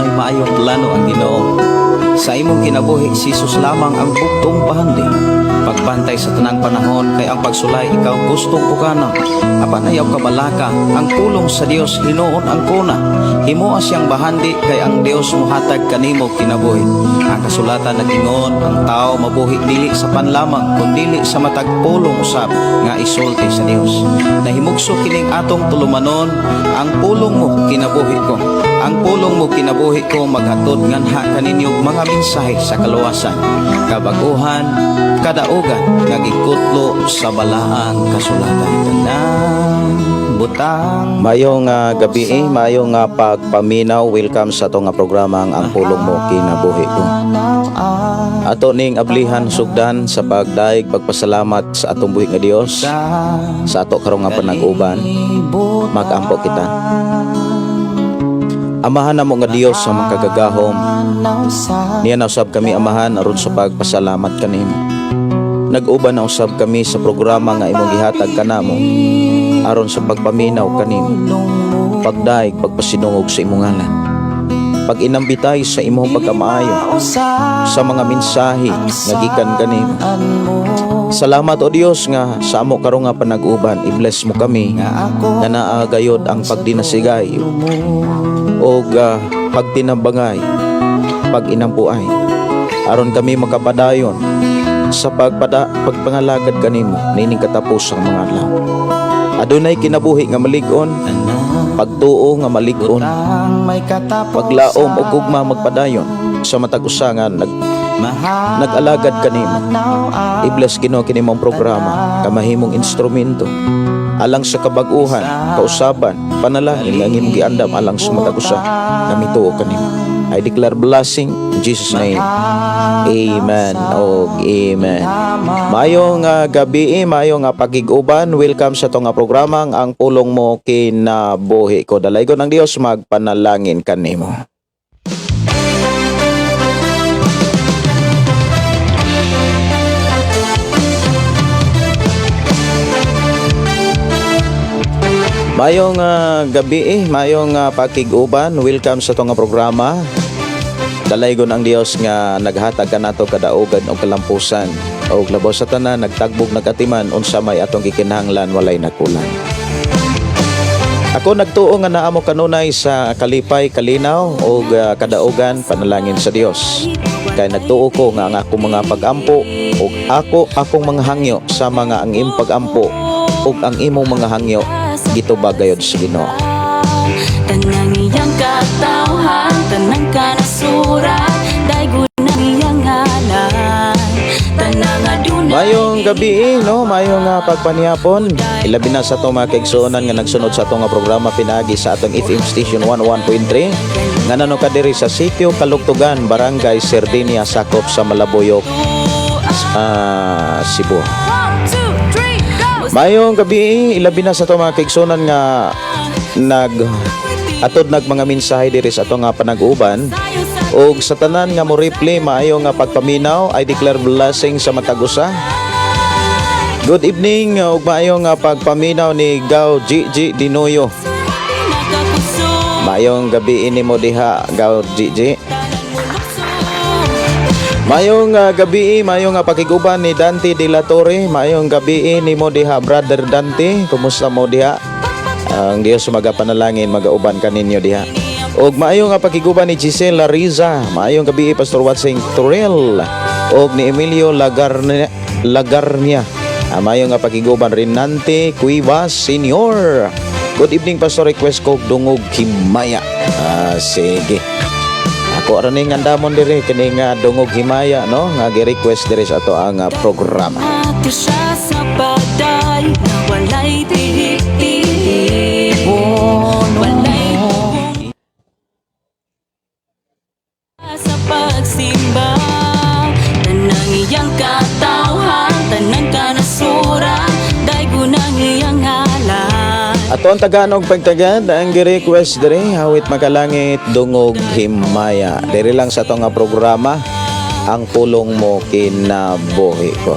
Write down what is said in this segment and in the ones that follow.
Adunay maayong plano ang Ginoo. Sa imong kinabuhi, si Jesus lamang ang bugtong bahandi. Pagbantay sa tanang panahon kay ang pagsulay ikaw gustong pukanon. Apan ayaw kabalaka, ang pulong sa Dios hinuon ang kuna. Himoa siyang bahandi kay ang Dios mohatag kanimo kinabuhi. Ang kasulatan nag-ingon, ang tao mabuhi dili sa panlamang kundili sa matag pulong usab nga isulti sa Dios. Nahimugso kining atong tulumanon, "Ang Pulong Mo Kinabuhi Ko." "Ang Pulong Mo Kinabuhi Ko" maghatod nganha kaninyo mga mensahe sa kaluwasan, kabaguhan, kadaugan nga gikutlo sa balaang kasulatan. Tanang butang. Mayong gabi, eh, maayong pagpaminaw. Welcome sa atong programa "Ang Pulong Mo Kinabuhi Ko." Ato ning ablihan sugdan sa pagdaig pagpasalamat sa atong buhi nga Dios sa ato karong nga panag-uban. Magampo kita. Amahan namo nga Dios sa makagagahom. Niya na usab kami, Amahan, aron sa pagpasalamat kanimo. Nag-uban na usab kami sa programa nga imong gihatag kanamo aron sa pagpaminaw kanimo. Pagdaig pagpasinungog sa imong ngalan. Pag-inambitay sa imong pagkamaayo sa mga mensahe nga gikan kanimo. Salamat, o Dios, nga sa amo karong nga panag-uban, i-bless mo kami nga naa gayod ang pagdinasigay og pagtinabangay, pag-inampuay aron kami makapadayon sa pagpangalagad kanimo nining katapusang mga adlaw. Adunay kinabuhi nga malig-on, pagtuo nga malig-on, paglaom og gugma magpadayon sa matag usa nga nag-alagad kanimo. I-bless, Ginoo, kini mong programa, kamahimong instrumento alang sa kabag-uhan, kausaban, panalangin nga imong giandam alang sa matag usa nga mituo kanimo. I declare blessing in Jesus' name. Amen og amen. Maayong gabi, eh, maayong pagig-uban. Welcome sa atong programa "Ang Pulong Mo Kinabuhi Ko." Dalaygon ang Dios magpanalangin kanimo. Maayong gabi, eh, maayong pakig-uban. Welcome sa atong programa. Dalaygon ang Dios nga naghatag kanato kadaugan og kalampusan. Og labaw sa tanan, nagtagbog, nagatiman unsa may atong gikinahanglan, walay nakulang. Ako nagtuo nga naa mo kanunay sa kalipay, kalinaw og kadaugan, panalangin sa Dios. Kay nagtuo ko nga ang akong mga pagampo ug akong mga hangyo sama nga ang imong pagampo ug ang imong mga hangyo gitubag gayod sa Ginoo. Tanang iyang katawhan, tanang kanasuran, daygon ang iyang ngalan. Tanang adunay Mayong gabi, eh, no? Mayong pagpanihapon. Ilabi na sa atong mga kaigsuonan nga nagsunod sa atong nga programa pinaagi sa atong FM station 11.3 nga nano ka diri sa Sitio Kalugtugan, Barangay Sardinia, sakop sa Malabuyoc, Cebu. One, two, three, go! Mayong gabi, eh, ilabi na sa atong mga kaigsuonan nga nag atod nag mga mensahe diri sa atong nga panag-uban. Og sa tanan nga mo reply, maayo nga pagpaminaw. I declare blessing sa matag usa. Good evening ug maayo nga pagpaminaw ni Gaw GG Dinoyo. Maayong gabi ini mo diha, Gaw GG. Maayong gabi, maayong pakiguban ni Dante de la Torre. Maayong gabi nimo diha, Brother Dante. Kumusta mo diha? Ang Dios magapanalangin magauban kaninyo diha. Og maayong nga pakiguban ni Giselle Lariza. Maayong gabi, Pastor Watson Torel. Og ni Emilio Lagarnia. Lagarnia. Maayong nga pakiguban Renante Cuevas Senior. Good evening, Pastor, request ko "Dungog Himaya." Ah, sige. Ako ra ning andamon diri kini nga "Dungog Himaya", no, nga gi-request diri sa ato ang programa. Ato siya sa pagday na walay tihik-tihik. Walay bugong sa pagsimba. Tanang iyang katawhan, tanang kanasuran, daygon ang iyang ngalan. Ato ang tagaan pagtagad ang gi-request diri, "Awit Makalangit", "Dungog Himaya". Diri lang sa ato nga programa "Ang Pulong Mo Kinabuhi Ko."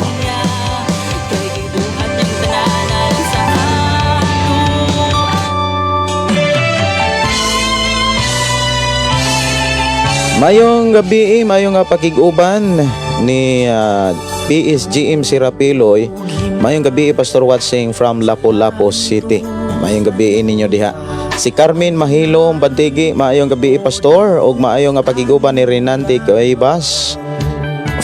Kay gibuhat niyang tanan sa ato. Mayong gabi, mayong nga pakig-uban ni PSGM Sirapiloy. Mayong gabi, Pastor Watsing from Lapu-Lapu City. Mayong gabi ninyo diha. Si Carmen Mahilom Bantigi, maayong gabi, Pastor, ug maayong nga pakig-uban ni Renante Cuevas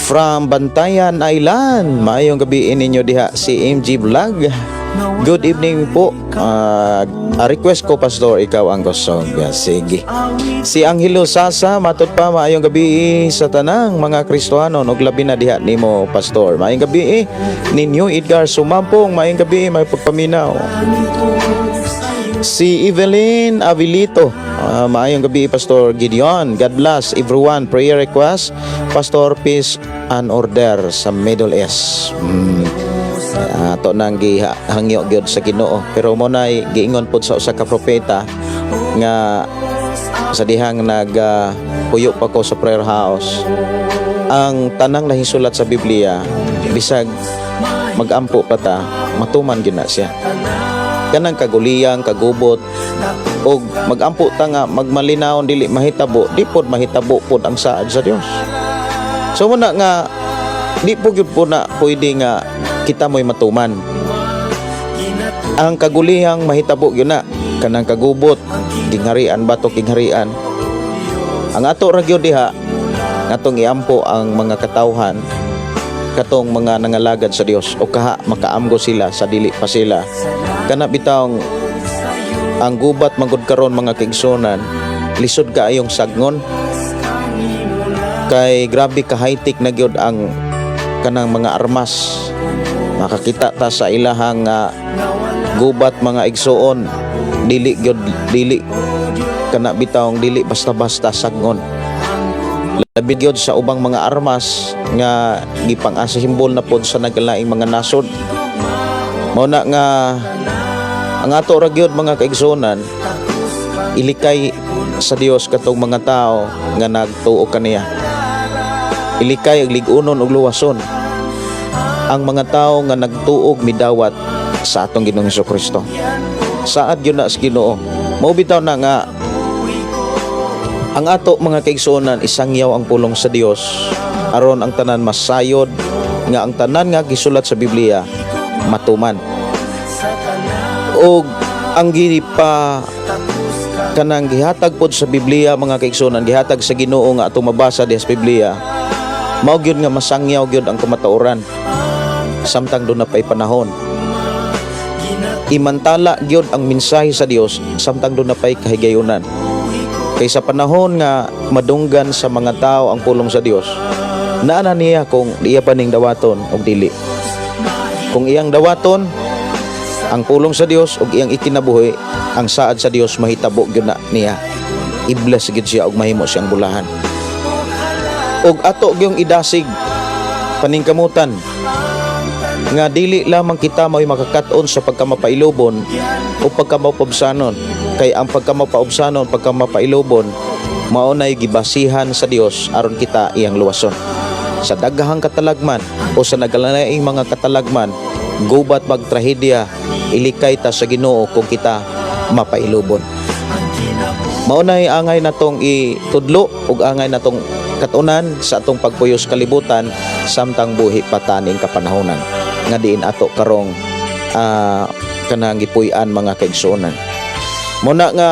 from Bantayan Island. Maayong gabi ninyo diha. Si MG Vlog. Good evening po. Request ko, Pastor, ikaw ang kusog. Sige. Si Angelo Sasa, matod pa, maayong gabi sa tanang mga Kristohanon ug labi na diha nimo, Pastor. Maayong gabi ninyo Edgar Sumampong, maayong gabi, may pagpaminaw. Si Evelyn Avilito, maayong gabi, Pastor Gideon. God bless everyone. Prayer request, Pastor, peace and order sa Middle East. Ato nang gihangyo gyud sa Ginoo. Pero mo na giingon pod sa usa ka propeta nga sa dihang nag puyo pa ko sa prayer house. Ang tanang nahisulat sa Biblia, bisag magampo pa ta, matuman gyud na siya. Kanang kaguliyang, kagubot, og magampo ta nga magmalinawon dili mahitabo, di pod mahitabo pod ang saad sa Dios. So muna nga di po gyud po na pwede nga kita mo'y matuman. Ang kagulihang mahitabo gyud na, kanang kagubot, gingharian batok gingharian. Ang ato ra gyud diha ngatong iampo ang mga katawhan katong mga nangalagad sa Dios o kaha makaamgo sila sa dili pa sila kana bitawng ang gubat magud karon, mga kaigsunan, lisod kaayong sagngon kay grabe ka high-tech na gyud ang kanang mga armas. Makakita ta sa ilahang gubat, mga igsuon, dili gyud, dili kana bitawng dili basta-basta sagngon, labi gyud sa ubang mga armas nga gipang-asimbol na pod sa nagkalaing mga nasod. Mao na nga ang ato ra gyud, mga kaigsuonan, ilikay sa Dios katong mga tao nga nagtuo kaniya. Ilikay ug lig-unon ug luwason ang mga tao nga nagtuog midawat sa atong Ginoong Kristo. Saad gyud na sa Ginoo. Mao bitaw na nga ang ato, mga kaigsuonan, isangyaw ang pulong sa Dios aron ang tanan masayod nga ang tanan nga gisulat sa Biblia matuman. Og ang gipa kanang gihatag pod sa Biblia, mga kaigsuonan, gihatag sa Ginoo nga atong mabasa diha sa Biblia, mao gyud nga masangyaw gyud ang kamatuoran samtang duna pay panahon. Imantala gyud ang mensahe sa Dios samtang duna pay kahigayunan. Kay sa panahon nga madunggan sa mga tao ang pulong sa Dios, naa na niya kung iya pa ning dawaton og dili. Kung iyang dawaton ang pulong sa Dios ug iyang ikinabuhi ang saad sa Dios, mahitabo gyud na niya. I-bless gyud siya ug mahimo siyang bulahan. Ug ato gyung idasig paningkamutan nga dili lamang kita mao'y makakat-on sa pagkamapailubon o pagkamapaubsanon, kay ang pagkamapaubsanon, pagkamapailubon, mao nay gibasihan sa Dios aron kita iyang luwason sa daghang katalagman o sa nagalanaing mga katalagman, gubat, magtrahedya. Ilikay ta sa Ginoo kung kita mapailubon. Mao nay angay natong itudlo ug angay natong katunan sa atong pagpuyos kalibutan samtang buhi pa ta ning kapanahonan nga diin ato karong kanang gipuy-an, mga kaigsuonan. Muna nga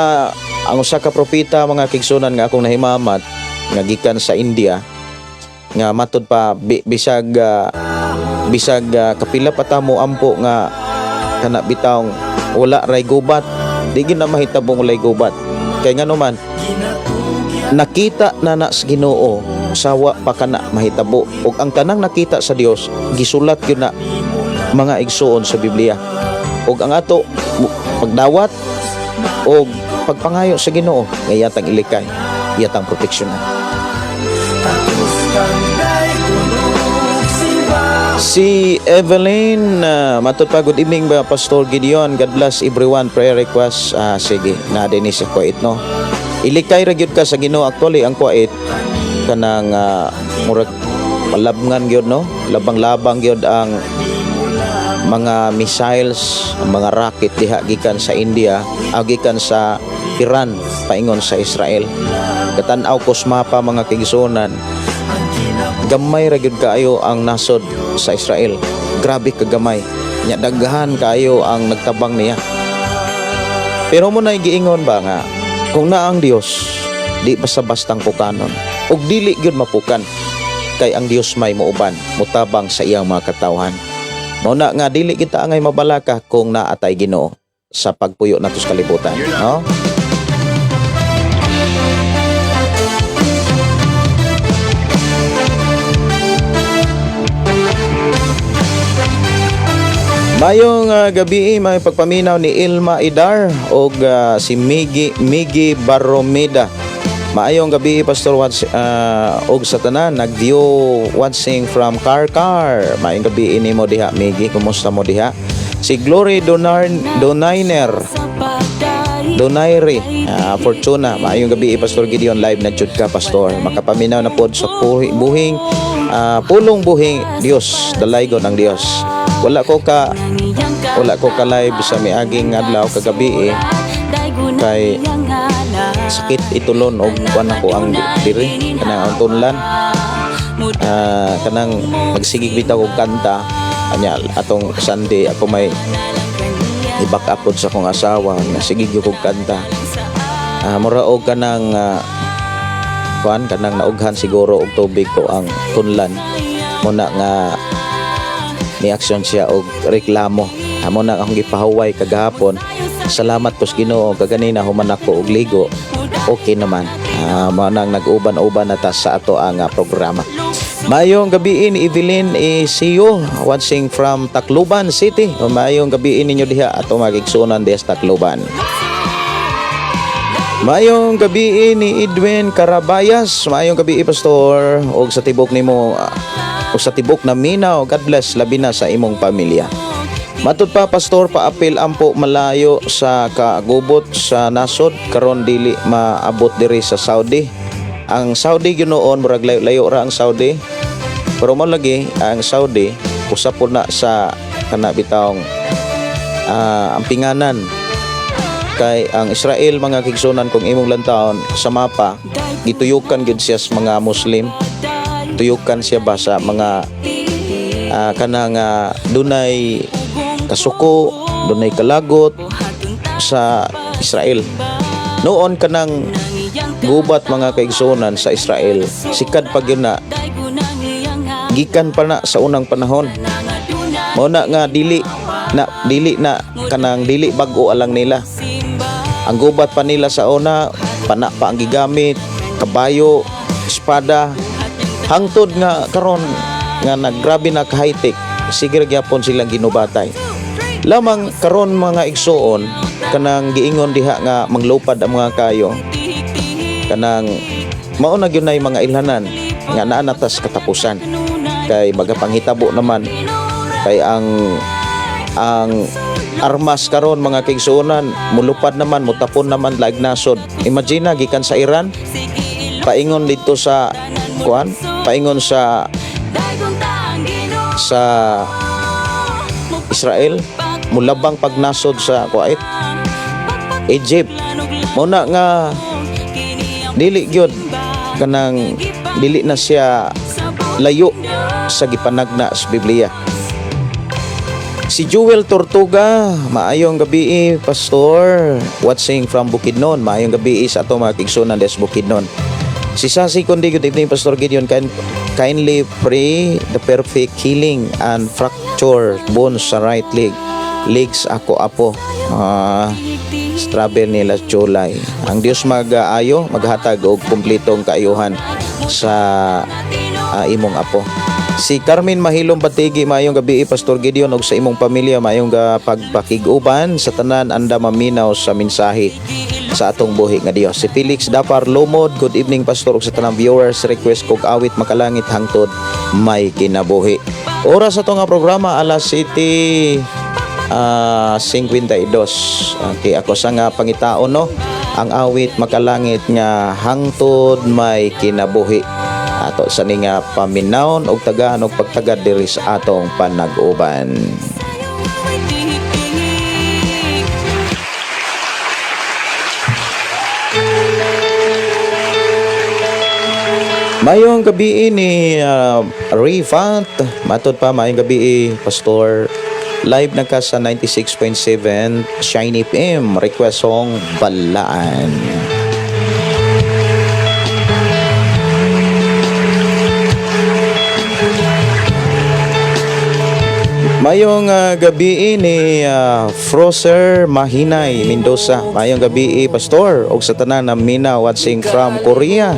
ang usa ka propeta, mga kaigsuonan, nga akong nahimamat nga gikan sa India nga matud pa bisag kapila pa ta mo ampo nga kana bitawng wala ray gubat, di gyud na mahitabong walay gubat, kay ngano man nakita na na sa Ginoo sawa pa kana mahitabo, ug ang tanang nakita sa Dios gisulat gyud na, mga igsuon, sa Biblia. Ug ang ato pagdawat og pagpangayo sa Ginoo nga iyatang ilikay, iyatang proteksyonan. Si Evelyn, matod pa, good evening ba, Pastor Gideon. God bless everyone. Prayer request, sige, na din ni si Kuwait, no? Ilikay ra gyud ka sa Ginoo. Actually, ang Kuwait, kanang murag palabngan gyud, no? Labang-labang gyud ang mga missiles, ang mga rocket diha gikan sa India, gikan sa Iran paingon sa Israel. Katanaw ko sa mapa, mga kaigsuonan, gamay ra gyud kaayo ang nasod sa Israel. Grabe kagamay. Nya daghan kaayo ang nagtabang niya. Pero mao na giingon ba nga kung naa ang Dios, di basta-bastang pukanon. Ug dili gyud mapukan kay ang Dios may muuban, mutabang sa iyang mga katawhan. Mao na nga dili kita angay mabalaka kung naa tay Ginoo sa pagpuyo nato sa kalibutan, no? Mayong gabi, may pagpaminaw ni Ilma Idar og si Migi Migi Baromeda. Maayong gabi, Pastor Watts, og sa tanan nag-view watching from Car Car. Maayong gabi nimo diha, Migi. Kumusta mo diha? Si Glory Donar Donainer Donaire Fortuna. Maayong gabi, Pastor Gideon, live na jud ka, Pastor. Makapaminaw na pod sa buhing pulong buhing Dios, dalaygon ang Dios. Wala ko ka live sa miaging adlaw kagabi eh, kay sakit itulon og kuan ako ang diri kanang ang tunlan. Kanang magsigig bitaw og kanta anya atong Sunday, ako may i-back up pod sa akong asawa nga sige gyud kog kanta. Mura og kanang kuan, kanang naughan siguro og tubig ko ang tunlan mao na nga ni aksyon siya og reklamo. Mao na akong gipahuway kagahapon. Salamat ko sa Ginoo, kaganina human ako og ligo, okay naman. Mao nang nag-uban-uban na ta sa ato ang programa. Maayong gabi ni Evelyn Isiyo, watching from Tacloban City. Maayong gabi ninyo diha, ato magigsunan diha sa Tacloban. Maayong gabi ni Edwin Carabayas. Maayong gabi, Pastor, og sa tibok nimo og sa tibok na minaw. God bless labi na sa imong pamilya. Matud pa, Pastor, paapil ampo malayo sa kagubot sa nasod karon dili maabot diri sa Saudi. Ang Saudi gyud noon murag layo-layo ra ang Saudi. Pero mo lagi ang Saudi usap po na sa kana bitawng ampinganan kay ang Israel, mga kaigsuonan, kung imong lantawon sa mapa, gituyukan gyud siya sa mga Muslim, tuyukan siya ba sa mga kanang dunay kasuko, dunay kalagot sa Israel. Noon kanang gubat, mga kaigsuonan, sa Israel, sikad pa gyud na gikan pa na sa unang panahon. Mao na nga dili na kanang dili bag-o alang nila. Ang gubat pa nila sa una, pana pa ang gigamit, kabayo, espada. Hangtod nga karon nga naggrabe na ka high-tech, sige ra gyapon silang ginubatay. Lamang karon, mga igsuon, kanang giingon diha nga manglupad ang mga kayo, kanang mao na gyud nay mga ilhanan nga naa na tas katapusan kay magapanghitabo naman kay ang armas karon, mga kaigsuonan, mulupad naman, mutapon naman laig nasod. Imagine na gikan sa Iran paingon dito sa kuan, paingon sa Israel, mulabang pagnasod sa Kuwait, Egypt. Mao na nga dili gyud kanang dili na siya layo sa gipanagna sa Biblia. Si Jewel Tortuga, maayong gabi, Pastor. Watching from Bukidnon, maayong gabi sa ato mga kaigsuonan des Bukidnon. Si Sasi Kundi, good evening, Pastor Gideon. Kindly pray the perfect healing and fracture bones sa right leg. Legs ako apo. Sa travel nila July. Ang Dios mag-aayo, maghatag og kumpletong kaayuhan sa imong apo. Si Carmen Mahilom Batigi, maayong gabi, Pastor Gideon ug sa imong pamilya, maayong pagpakig-uban sa tanan anda maminaw sa mensahe sa atong buhi nga Dios. Si Felix Dapar Lumod, good evening, Pastor ug sa tanang viewers, request kog awit "Makalangit Hangtod May Kinabuhi". Oras sa nga programa alas 7 52. Okay, ako sa nga pangitaon, no, ang awit "Makalangit nga Hangtod May Kinabuhi". Ato sa ni nga paminawon og tagaan og pagtagad diri sa atong panag-uban. Mayong gabi ni Rifat. Matod pa, mayong gabi, Pastor. Live na ka sa 96.7 Shiny FM. Request song, Balaan. Mayong gabi ni Froser Mahinay Mendoza. Mayong gabi, Pastor, og sa tanan na mina watching from Korea.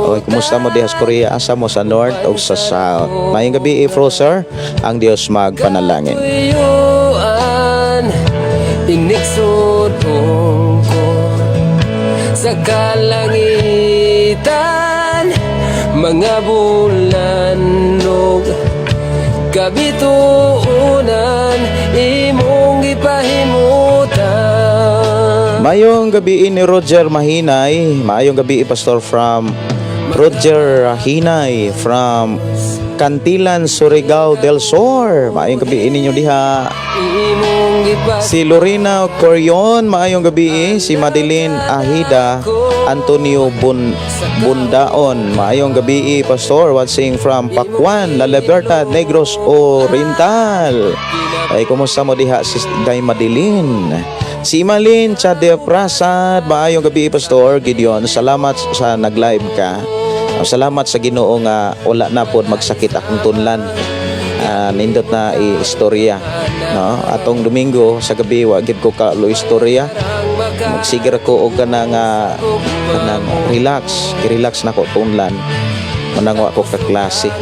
Okay, kumusta mo diha sa Korea? Asa mo sa North o sa South? Mayong gabi, Froser, ang Dios magpanalangin. Tuyuan Inigsudong ko sa kalangitan, mga bulan ug kabituonan imong gipahimutan. Mayong gabi ni Roger Mahinay. Mayong gabi, Pastor, from Roger Hinay from Cantilan, Surigao del Sur. Maayong gabi ninyo diha. Imong gipa Si Lorena Corion, maayong gabi. Si Madeline Ahida Antonio Bundaon, maayong gabi, Pastor, watching from Pakwan, La Libertad, Negros Oriental. Ay, kumusta mo diha, si Day Madeline? Si Imalin Chade Prasad, maayong gabi, Pastor Gideon. Salamat sa nag-live ka. Salamat sa Ginoo nga wala na pod magsakit akong tunlan. Nindot na i-istorya, no? Atong Domingo sa gabi, wa gid ko ka lo istorya. Magsigar ko og kanang relax, relax na ko tunlan. Manang wa ko kaklase.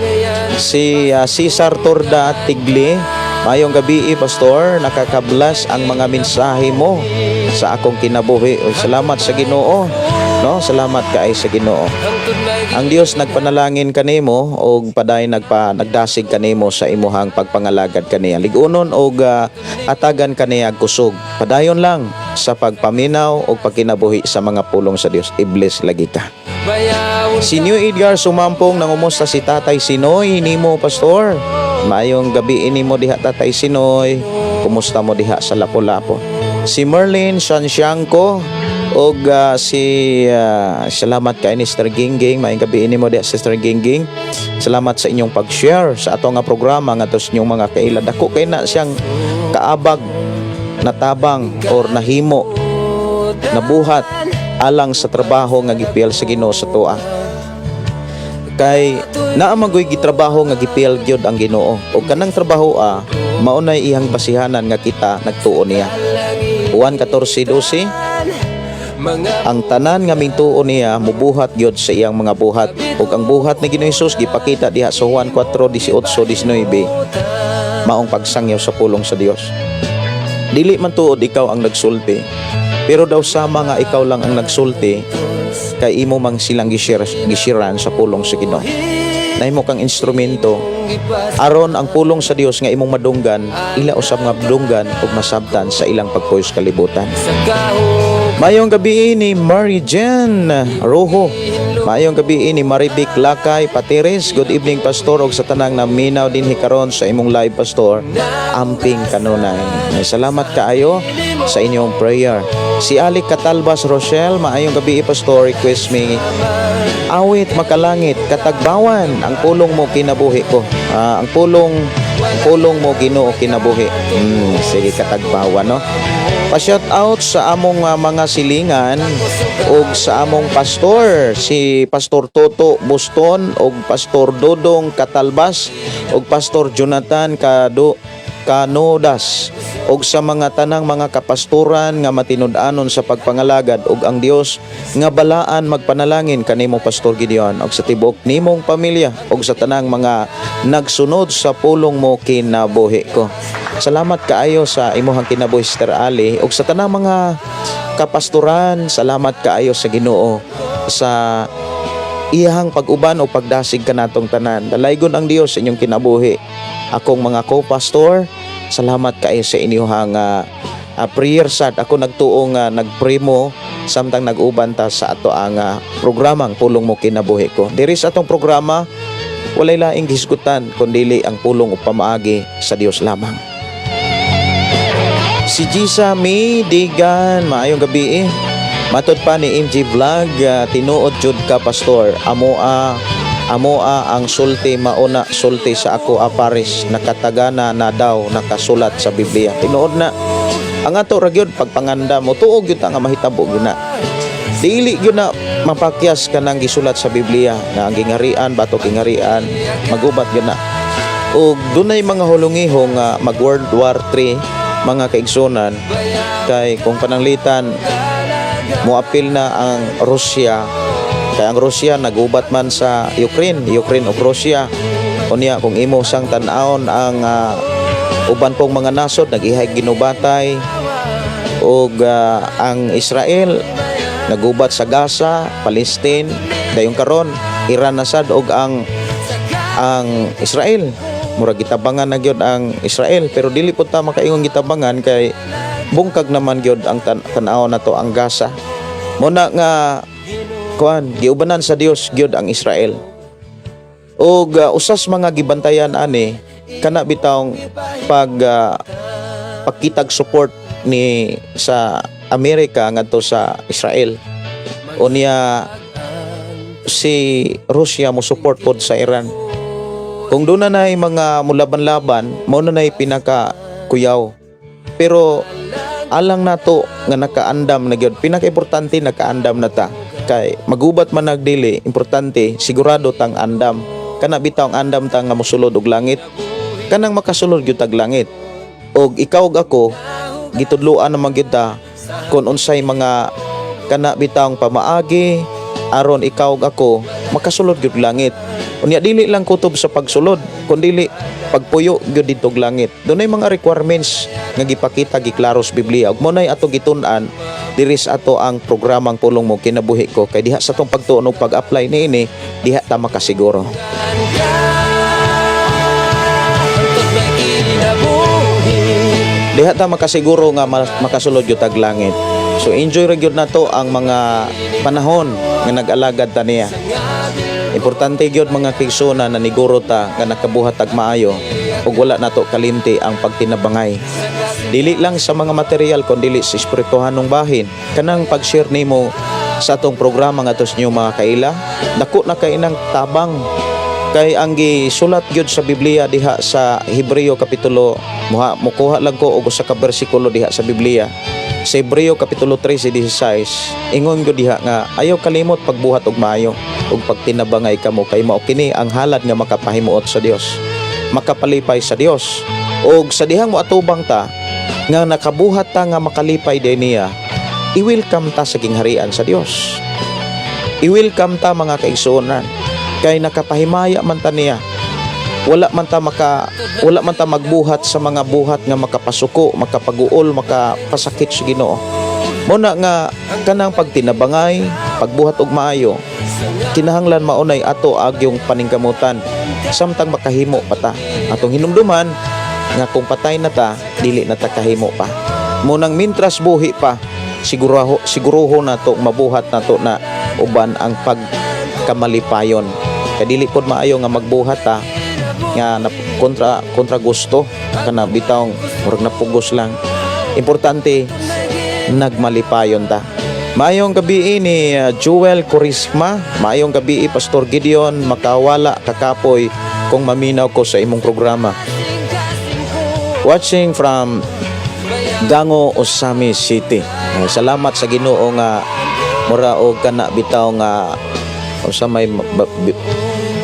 Si Cesar Torda Tigli, maayong gabi, Pastor, nakakablas ang mga mensahe mo sa akong kinabuhi. Oy, salamat sa Ginoo. No, salamat kay sa Ginoo. Ang Dios nagpanalangin kanimo og padayon nagdasig kanimo sa imuhang pagpangalagad kaniya. Ligunon og atagan kaniya kusog. Padayon lang sa pagpaminaw og pagkinabuhi sa mga pulong sa Dios. I-bless lagi ka. Bayawon. Si New Edgar Sumampong, nangumusta si Tatay Sinoy nimo, Pastor. Maayong gabi nimo diha, Tatay Sinoy. Kumusta mo diha sa Lapu-Lapu? Si Merlin Sansiangco og si salamat kay ni Sister Gingging. Maayong gabi nimo diha, Sister Gingging. Salamat sa inyong pag-share sa ato nga programa ngadto sa inyong mga kaila. Dako kay na siyang kaabag, natabang or nahimo, nabuhat alang sa trabaho nga gipil sa Ginoo sa tuwa, kay naa magoy gitrabaho nga gipil gyud ang Ginoo, ug kanang trabaho mao nay iyang basihanan nga kita nagtuo niya. Juan 14:12. Mga Ang tanan nga mituo niya mubuhat gyud sa iyang mga buhat, ug ang buhat ni Ginoo Hesus gipakita diha sa Juan 4:18-19, maong pagsangyaw sa pulong sa Dios. Dili man tuod ikaw ang nagsulti, pero daw sama nga ikaw lang ang nagsulti kay imo mang silang gishiran sa pulong sa Ginoo. Nahimo kang instrumento aron ang pulong sa Dios nga imong madunggan, ila usab nga madunggan ug masabtan sa ilang pagpuyo sa kalibutan. Sa kahog. Mayong gabi ni Mary Jen Rojo. Mayong gabi ni Marivic Lakay Pateres. Good evening, Pastor, og sa tanang naminaw dinhi karon sa imong live, Pastor. Amping kanunay. Ay, salamat kaayo sa inyong prayer. Si Alec Catalbas Rochelle, maayong gabi, Pastor, request me awit Makalangit, Katagbawan, ang pulong mo kinabuhi ko. Ang pulong mo, Ginoo, kinabuhi. Sige, Katagbawan, no. Pa-shout out sa among mga silingan ug sa among pastor, si Pastor Toto Buston ug Pastor Dodong Katalbas ug Pastor Jonathan Kado Kanodas ug sa mga tanang mga kapastoran nga matinud-anon sa pagpangalagad, ug ang Dios nga balaan magpanalangin kanimo, Pastor Gideon, ug sa tibuok nimong pamilya ug sa tanang mga nagsunod sa pulong mo kinabuhi ko. Salamat kaayo sa imuhang kinabuhi, Sister Ali, ug sa tanang mga kapastoran. Salamat kaayo sa Ginoo sa iyahang pag-uban o pagdasig kanatong tanan. Dalaygon ang Dios sa inyong kinabuhi. Akong mga co-pastor, salamat kaayo sa inyong prayer sad. Ako nagtuo nga nagpray mo samtang nag-uban ta sa ato ang programang Pulong Mo Kinabuhi Ko. Diri sa atong programa, walay laing hisgutan kundili ang pulong o pamaagi sa Dios lamang. Si Gisa May Digan, maayong gabi eh. Matod pa ni MG Vlog, tinuod jud ka, Pastor. Amo Amoa ang sulti, mauna sulti sa ako a Paris, nakatagana na daw nakasulat sa Biblia. Tinuod na ang ato ra gyud pagpanganda mo tuog gyud ta nga mahitabo gyud na. Dili gyud na mapakyas kanang gisulat sa Biblia nga ang gingarian batok gingarian, magubat gyud na. Ug dunay mga hulungihong nga mag World War III, mga kaigsunan, kay kung pananglitan moapil na ang Russia, kay ang Russia nagubat man sa Ukraine, Ukraine ug Russia. Unya kung imo sang tan-awon ang uban pong mga nasod nag-ihay ginubatay, ug ang Israel nagubat sa Gaza, Palestine. Dayon karon Iran na sad og ang Israel, murag gitabangan na gyud ang Israel, pero dili pud ta makaingon gitabangan kay bungkag naman gyud ang tan-aw nato ang Gaza. Mo na nga kuan, giubanan sa Dios gyud ang Israel. Ug usas mga gibantayan ani kana bitawng pag pagkitag support ni sa Amerika ngadto sa Israel. Unya si Russia mo support pod sa Iran. Kung doon na na'y mga mulaban-laban, mao na na'y pinaka kuyaw. Pero alang nato nga nakaandam na gyud, pinaka-importante nakaandam na ta. Kay magubat man nagdili, importante sigurado tang andam. Kana bitaw ang andam ta nga mosulod og langit. Kanang makasulod gyud tag langit. Og ikaw ug ako gitudloan naman gyud ta kung unsay mga kana bitawng pamaagi aron ikaw ug ako makasulod gyud langit. Unya dili lang kutob sa pagsulod, kundili pagpuyo gyud didto og langit. Dunay mga requirements nga gipakita, giklaro sa Biblia. Ug mo nay ato gitun-an diri sa ato ang programang Pulong Mo Kinabuhi Ko, kay diha sa atong pagtuon ug pag-apply niini, diha ta makasiguro. Hangtod may kinabuhi. Diha ta makasiguro nga makasulod gyud tag langit. So enjoy ra gyud nato ang mga panahon nga nag-alagad ta niya. Importante gyud, mga kaigsuonan, na niguro ta nga nakabuhat tag maayo ug wala nato kalimti ang pagtinabangay. Dili lang sa mga material kundi sa espirituhanong bahin. Kanang pag-share nimo sa atong programa ngadto sa inyong mga kaila, dako na kay nang tabang, kay ang gisulat gyud sa Biblia diha sa Hebreo kapitulo, muha mukuha lang ko og usa ka bersikulo diha sa Biblia, sa Hebreo kapitulo 13:16, ingon gyud diha nga ayaw kalimot pagbuhat og maayo ug pagtinabangay kamo, kay mao kini ang halad nga makapahimuot sa Dios, makapalipay sa Dios. Og sa dihang moatubang ta nga nakabuhat ta nga makalipay din niya, i-welcome ta sa gingharian sa Dios. I-welcome ta, mga kaigsuonan, kay nakapahimaya man ta niya. Wala man ta magbuhat sa mga buhat nga makapasuko, makapaguol, makapasakit sa Ginoo. Mo na nga kanang pagtinabangay, pagbuhat og maayo, kinahanglan maunay ato agyong paningkamutan samtang makahimo pa ta. Atong hinumduman nga kung patay na ta, dili na ta kahimo pa. Munang mintras buhi pa, siguruho siguruho nato mabuhat nato na uban ang pagkamalipayon, kay dili pod maayo nga magbuhat ta nga na, kontra kontra gusto, kana bitawng murag napugos lang. Importante nagmalipayon ta. Maayong gabi ni Joel Corisma. Maayong gabi, Pastor Gideon. Makawala kakapoy kung maminaw ko sa imong programa. Watching from Gango, Ozamiz City. Salamat sa Ginoo nga mura og kana bitaw nga unsa may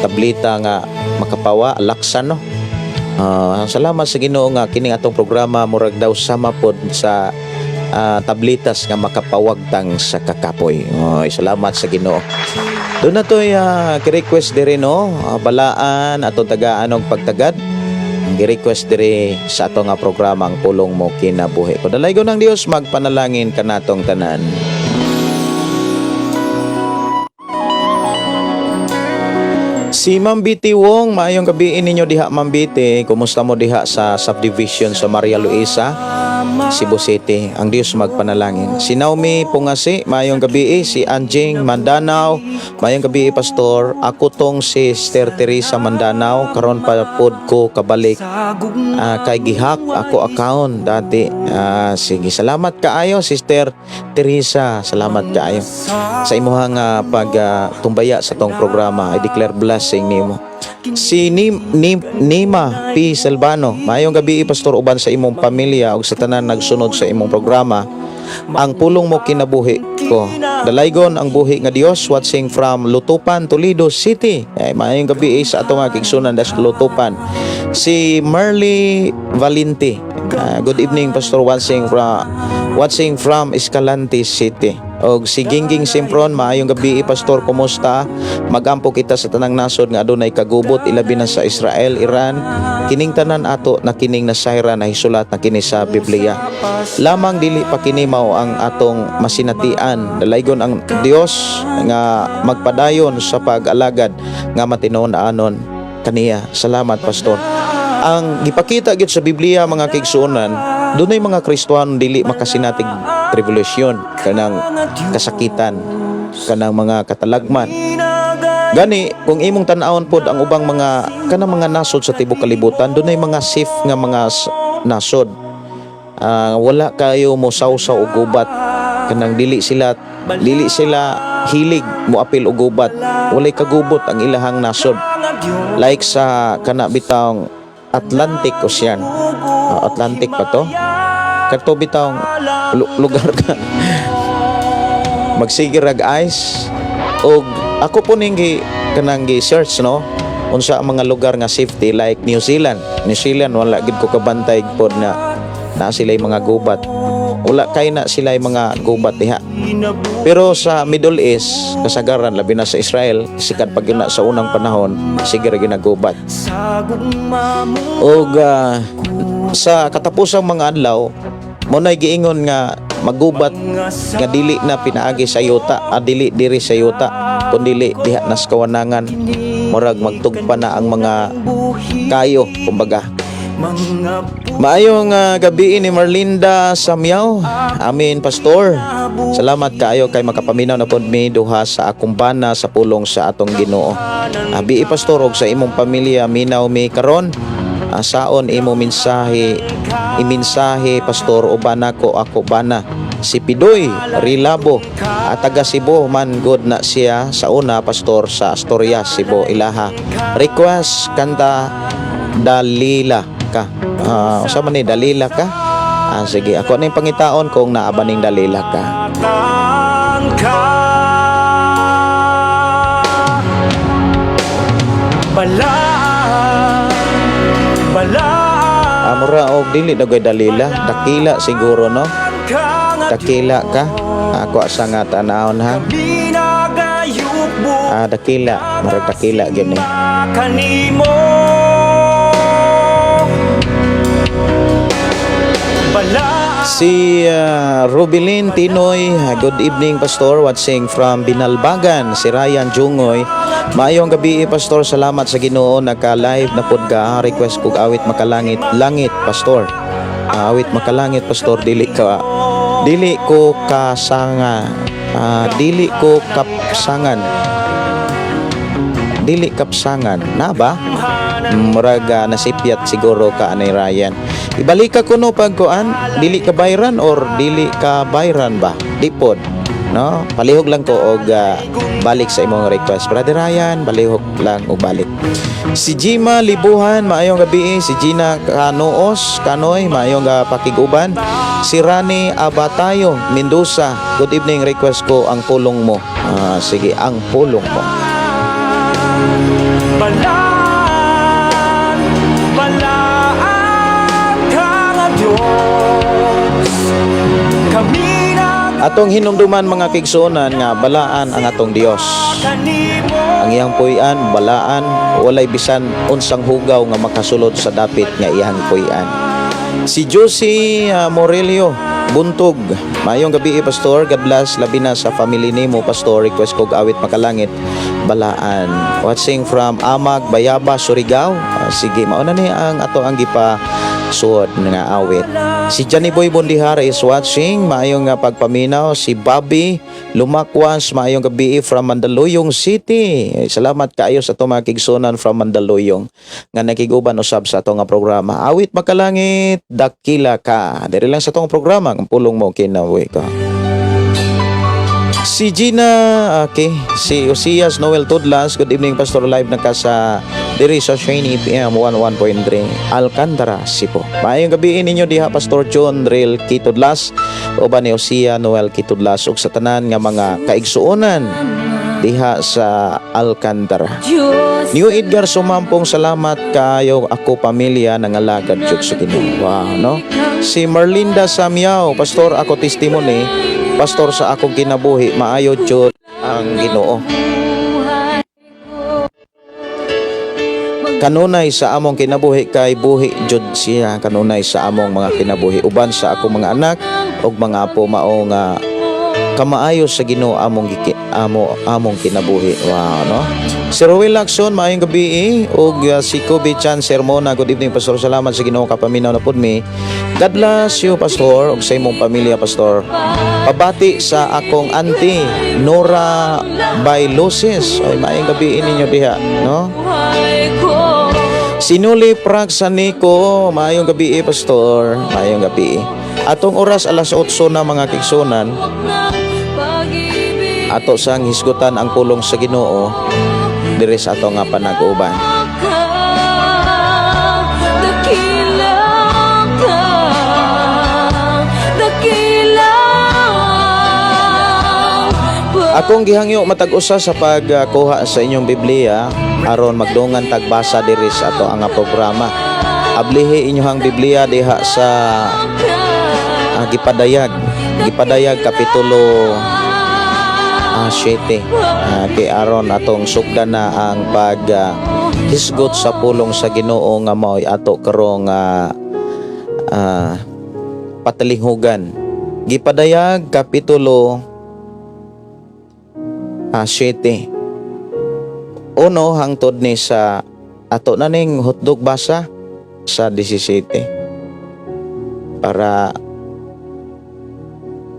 tablita nga makapawa, laksan, no. Salamat sa Ginoo nga kining atong programa murag daw sama pod sa tablitas nga makapawagtang sa kakapoy. Oy, salamat sa Ginoo. Doon na to'y request diri, no, balaan atong tagaan og pagtagad. Ang gi-request diri sa ato nga programa ang Pulong Mo Kinabuhi Ko. Dalaygon ng Dios magpanalangin kanatong tanan. Si Ma'am Betty Wong, maayong gabi ninyo diha, Ma'am Betty. Kumusta mo diha sa subdivision sa Maria Luisa? Cebu City. Ang Dios magpanalangin. Si Naomi Pungasi, maayong gabi. Si Anjing Mandanao, maayong gabi, Pastor. Ako tong si Sister Teresa Mandanao, karon pa pod ko kabalik kay gihack ako account dati. Sige, salamat kaayo, Sister Teresa. Salamat kaayo sa imuhang pag tumbaya sa tong programa. I declare blessing nimo. Si Nima P. Silvano, maayong gabi, Pastor, uban sa imong pamilya ug sa tanan nagsunod sa imong programa. Ang pulong mo kinabuhi ko. Dalaygon ang buhi nga Dios, watching from Lutupan, Toledo City. Ay, maayong gabi sa atong mga kaigsunan das Lutupan. Si Merly Valente. Good evening, Pastor, watching from Escalante City. Og si Gingging Simpron, maayong gabi, Pastor, kumusta? Magampo kita sa tanang nasod nga adunay kagubot, ilabi na sa Israel, Iran. Kining tanan ato na kining nasayra, na hisulat na kini sa Biblia. Lamang dili pa kini mao ang atong masinatian. Dalaygon ang Dios nga magpadayon sa pag-alagad nga matinuon-anon kaniya. Salamat, Pastor. Ang gipakita gyud sa Biblia, mga kaigsuonan, dunay mga Kristohano dili makasinatig tribulation, kanang kasakitan, kanang mga katalagman. Gani kung imong tan-awon pod ang ubang mga kanang mga nasod sa tibok kalibutan, dunay mga safe nga mga nasod. Wala kayo mo sawsaw og gubat, kanang dili sila hilig mo apil og gubat, walay kagubot ang ilahang nasod, like sa kana bitawng Atlantic Ocean. Atlantic pa to, kadto bitawng lugar ka magsige rag ice. Og ako po ning gi kanang gi search, no, unsa ang mga lugar nga safety, like New Zealand. New Zealand, wala gid ko kabantay pod na na sila mga gubat. Wala kay na sila mga gubat diha. Pero sa Middle East, kasagaran, labi na sa Israel, sikat pag na sa unang panahon, sige ra ginagubat. Og sa katapusang mga adlaw, mo na'y giingon nga magubat nga dili na pinaagi sa yuta, dili diri sa yuta, kundili diha na sa kawanangan. Murag magtugpa na ang mga kayo, kumbaga. Maayong gabi ni Marlinda Samyaw. Amin, Pastor. Salamat kaayo kay makapaminaw na pod mi duha sa akong bana sa pulong sa atong Ginoo. Abi, Pastor, og sa imong pamilya, minaw mi karon. Saon imo mensahe imensahe, Pastor, uban nako ako bana si Pidoy Rilabo at taga Cebu man good na siya sa una, Pastor, sa Asturias, Cebu ilaha. Request kanta Dalila Ka. Usa man ni Dalila Ka? Sige, ako na yung pangitaon kung naa ba ning Dalila Ka. Ka Balaan, balaan Mura og dili na Dalila, Dakila siguro, no? Ka nga Dakila Ka. Ako sa nga tanawon ha. Binagayukbo Dakila, murag dakila gyud ni. Kanimo Balaan. Si Rubilin Tinoy, good evening, Pastor, watching from Binalbagan. Si Ryan Jungoy, maayong gabi, Pastor, salamat sa Ginoo naka-live na pod ka. Request kog awit Makalangit Langit, Pastor. Awit Makalangit, Pastor, dili ko kasanga, dili ko kapsangan. Dili kapsangan na ba? Murag nasipyat siguro ka anay, Ryan. Ibalik ka kuno pagkuan, dili ka bayran or dili ka bayran ba? Di pod. No? Palihog lang ko og balik sa imong request. Brother Ryan, palihog lang og balik. Si Gima Libuhan, maayong gabi. Si Gina Kanoos, Kanoy, maayong pakiguban. Si Rani Abatayo, Mendoza, good evening, request ko Ang Pulong Mo. Sige, Ang Pulong Mo. Balaan, balaan ka nga Diyos. Kami Atong hinumduman, mga kaigsuonan, nga balaan ang atong Dios. Kanimo Ang iyang puy-an balaan, walay bisan unsang hugaw nga makasulod sa dapit nga iyang puy-an. Si Josie Morelio Buntog. Maayong gabi, Pastor. God bless labi na sa family nimo, Pastor. Request kog awit Makalangit Balaan. Watching from Amag, Bayaba, Surigao. Sige, mauna ni ang ato ang gipa Suod nga awit. Si Johnny Boy Bondihara is watching. Maayong nga pagpaminaw. Si Bobby Lumakwas, maayong gabi from Mandaluyong City. Eh, salamat kaayo sa atong mga kigsunan from Mandaluyong nga nakiguban usab sa ato nga programa. Awit Makalangit, Dakila Ka. Diri lang sa atong programa, ang Pulong Mo Kinabuhi Ko. Si Gina, okay, si Osias Noel Tudlas, good evening, Pastor, live na ka sa diri sa Shane FM 11.3 Alcantara, Cebu. Maayong gabi ninyo diha, Pastor John Dril Kitudlas, uban ni Osia Noel Kitudlas ug sa tanan nga mga kaigsuonan diha sa Alcantara. Diyos. New Edgar Sumampong, salamat kayo, ako pamilya nangalagad jud sa Ginoo. Wow, no? Si Merlinda Samyao, Pastor, ako testimony, Pastor, sa akong kinabuhi, maayo jud ang Ginoo. Buhay ko. Kanunay sa among kinabuhi kay buhi jud siya kanunay sa among mga kinabuhi uban sa akong mga anak ug mga apo, mao nga kamaayo sa Ginoo among amo among kinabuhi. Wow, no? Si Ruel Lacson, maayong gabi eh. Ug si Kobe Chan Sermona, good evening, Pastor, salamat sa Ginoo kapaminaw na pud mi. God bless you, Pastor, ug sa imong pamilya, Pastor. Pabati sa akong auntie Nora Bailusis. Ay, maayong gabi ninyo diha, no? Buhay ko. Sinuli Prag Sanico, maayong gabi eh, Pastor. Maayong gabi. Atong oras alas 8 na, mga kigsunan. Ng pag-ibig. Ato sang hisgutan ang pulong sa Ginoo diri sa ato nga panag-uban. Ka, dakila ka, dakila. Akong gihangyo matag usa sa pagkuha sa inyong Biblia aron magdungan tagbasa diri sa ato ang programa. Ablihi inyong Biblia diha sa Gipadayag. Gipadayag kapitulo 7. Kay aron atong sugdan na ang pag hisgot sa pulong sa Ginoo nga mao'y ato karong patalinghugan. Gipadayag kapitulo 7. 1 hangtod ni sa ato na ning hotdog basa sa 17 para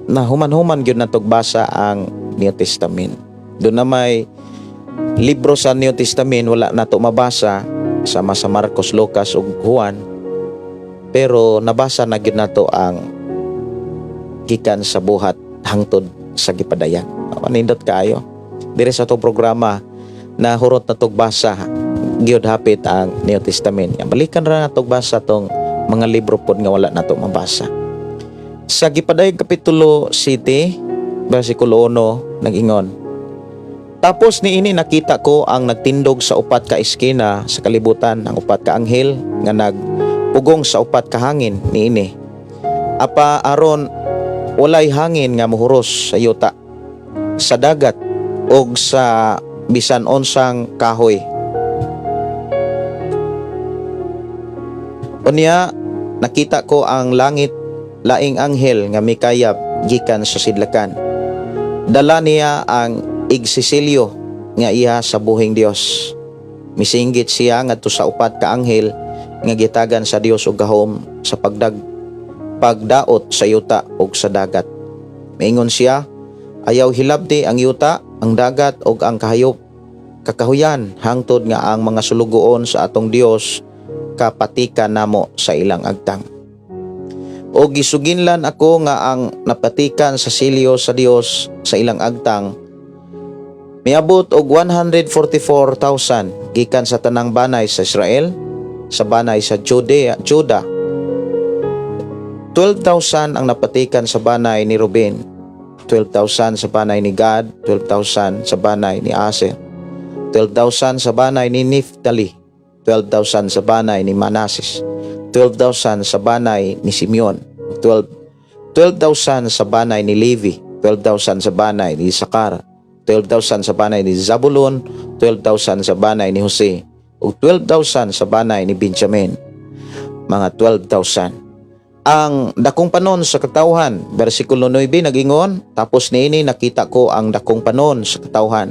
na human-human gyud natog basa ang New Testament. Doon na may libro sa New Testament wala nato mabasa sama sa Marcos, Lucas ug Juan, pero nabasa na gyud nato ang gikan sa Buhat hangtod sa Gipadayag. Manindot kaayo. Diri sa atong programa na hurot na tog basa gyud hapit ang New Testament. Ya, balikan ra natog basa tong mga libro pod nga wala nato mabasa. Sa Gipadayag kapitulo 7, versikulo 1, nag-ingon. Tapos niini nakita ko ang nagtindog sa upat ka eskina sa kalibutan, ang upat ka anghel nga nagpugong sa upat ka hangin niini. Apa aron walay hangin nga muhuros sa yuta, sa dagat og sa bisan unsang kahoy. Unya nakita ko ang langit laing anghel nga mikayab gikan sa sidlakan. Dala niya ang igsisilyo nga iya sa buhing Dios. Misinggit siya ngadto sa upat ka anghel nga gitagan sa Dios og gahom sa pagdaot sa yuta ug sa dagat. Maingon siya, "Ayaw hilabti ang yuta, ang dagat ug ang kahayop kakahuyan hangtod nga ang mga sulugoon sa atong Dios kapatikan namo sa ilang agtang." O gisuginlan ako nga ang napatikan sa silyo sa Dios sa ilang agtang miabot og 144,000 gikan sa tanang banay sa Israel, sa banay sa Judea, Juda. 12,000 ang napatikan sa banay ni Ruben, 12,000 sa banay ni Gad, 12,000 sa banay ni Aser, 12,000 sa banay ni Naphtali, 12,000 sa banay ni Manases, 12,000 sa banay ni Simeon, 12,000 sa banay ni Levi, 12,000 sa banay ni Isakar, 12,000 sa banay ni Zabulon, 12,000 sa banay ni Jose, ug 12,000 sa banay ni Benjamin. Mga 12,000. Ang dakong panon sa katawhan, versikulo 9 nagingon, tapos niini nakita ko ang dakong panon sa katawhan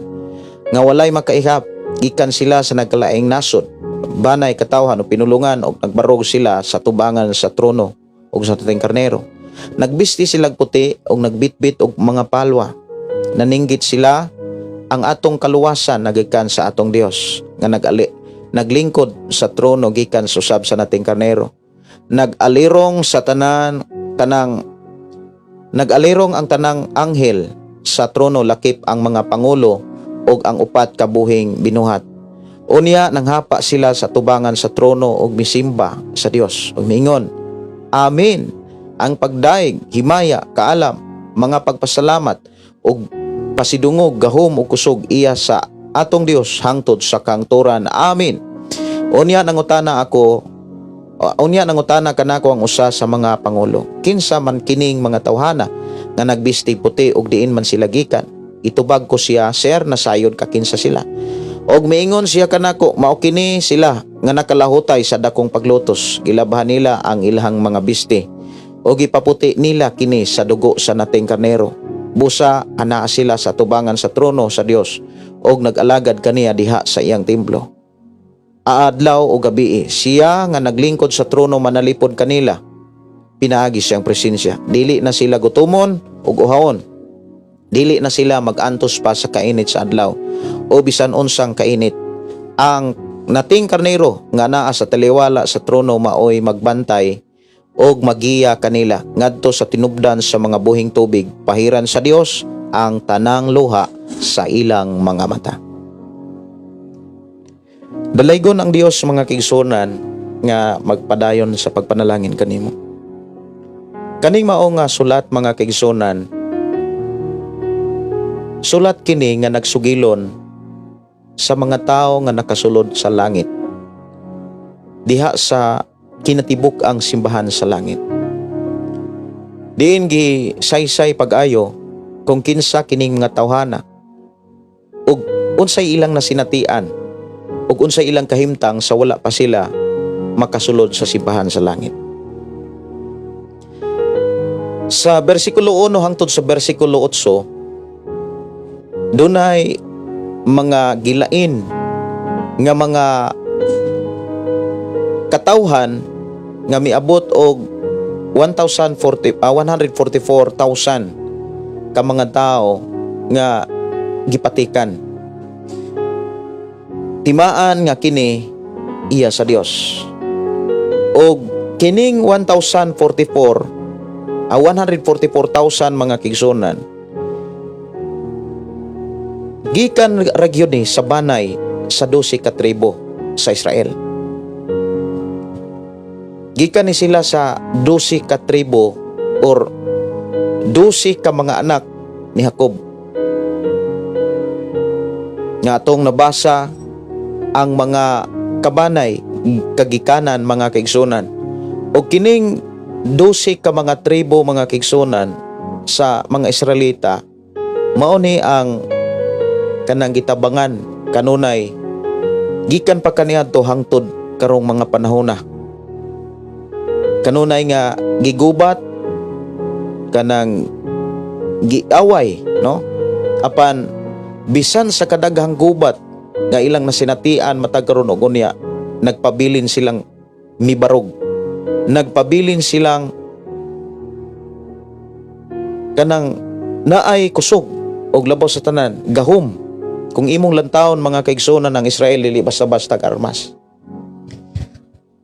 nga walay makaihap gikan sila sa nagkalaing nasod. Banay katawhan o pinulungan og nagbarog sila sa tubangan sa trono ug sa Nating Karnero. Nagbisti sila puti og nagbitbit og mga palwa. Naninggit sila, "Ang atong kaluwasan nagikan sa atong Dios nga nagali naglingkod sa trono gikan sa usab sa Nating Karnero." Nag-alirong sa tanan tanang Nag-alirong ang tanang anghel sa trono lakip ang mga pangulo ug ang upat ka buhing binuhat. Unya nanghapa sila sa tubangan sa trono ug misimba sa Dios ug miingon, "Amen. Ang pagdaig, himaya, kaalam, mga pagpasalamat ug pasidungog, gahom ug kusog iya sa atong Dios hangtod sa kahangturan. Amen." Unya nangutana kanako ang usa sa mga pangulo, "Kinsa man kining mga tawhana nga nagbisti puti ug diin man sila gikan?" Itubag ko siya, "Sir, nasayod ka kinsa sila." Og miingon siya kanako, "Mao kini sila nga nakalahutay sa dakong paglutos. Gilabhan nila ang ilahang mga bisti ug gipaputi nila kini sa dugo sa Nating Karnero. Busa anaa sila sa tubangan sa trono sa Dios ug nag-alagad kaniya diha sa iyang templo. Aadlaw o gabi, siya nga naglingkod sa trono manalipod kanila pinaagi siyang presensya. Dili na sila gutumon ug uhawon. Dili na sila mag-antos pa sa kainit sa adlaw o bisan unsang kainit. Ang Nating Karnero nga naa sa taliwala sa trono maoy magbantay og magiya kanila ngadto sa tinubdan sa mga buhing tubig. Pahiran sa Dios ang tanang luha sa ilang mga mata." Dalaygon ang Dios, mga kaigsuonan, nga magpadayon sa pagpanalangin kanimo. Kaning mao nga sulat, mga kaigsuonan, sulat kini nga nagsugilon sa mga tao nga nakasulod sa langit. Diha sa kinatibuk ang simbahan sa langit. Diin gi saysay pag-ayo kung kinsa kining mga tawhana ug unsay ilang nasinatian ug unsay ilang kahimtang sa wala pa sila makasulod sa simbahan sa langit. Sa bersikulo 1 hangtod sa bersikulo 8, dunay mga gilain nga mga katawhan nga miabot og 1,040 144,000 ka mga tao nga gipatikan. Timaan nga kini iya sa Dios. Og kining 1,044 144,000, mga kaigsuonan, gikan ra gyud ni sa banay sa 12 ka tribo sa Israel. Gikan ni sila sa 12 ka tribo or 12 ka mga anak ni Jacob. Nga atong nabasa ang mga kabanay kagikanan, mga kaigsuonan. O kining 12 ka mga tribo, mga kaigsuonan, sa mga Israelita, mao ni ang kanang gitabangan kanunay gikan pa kaniadto hangtod karong mga panahona. Kanunay nga gigubat, kanang giaway, no? Apan bisan sa kadaghang gubat nga ilang nasinatian matag karon og unya, nagpabilin silang mibarog, nagpabilin silang kanang naay kusog og labaw sa tanan, gahom. Kung imong lantawon, mga kaigsuonan, ng Israel, dili basta-basta armas.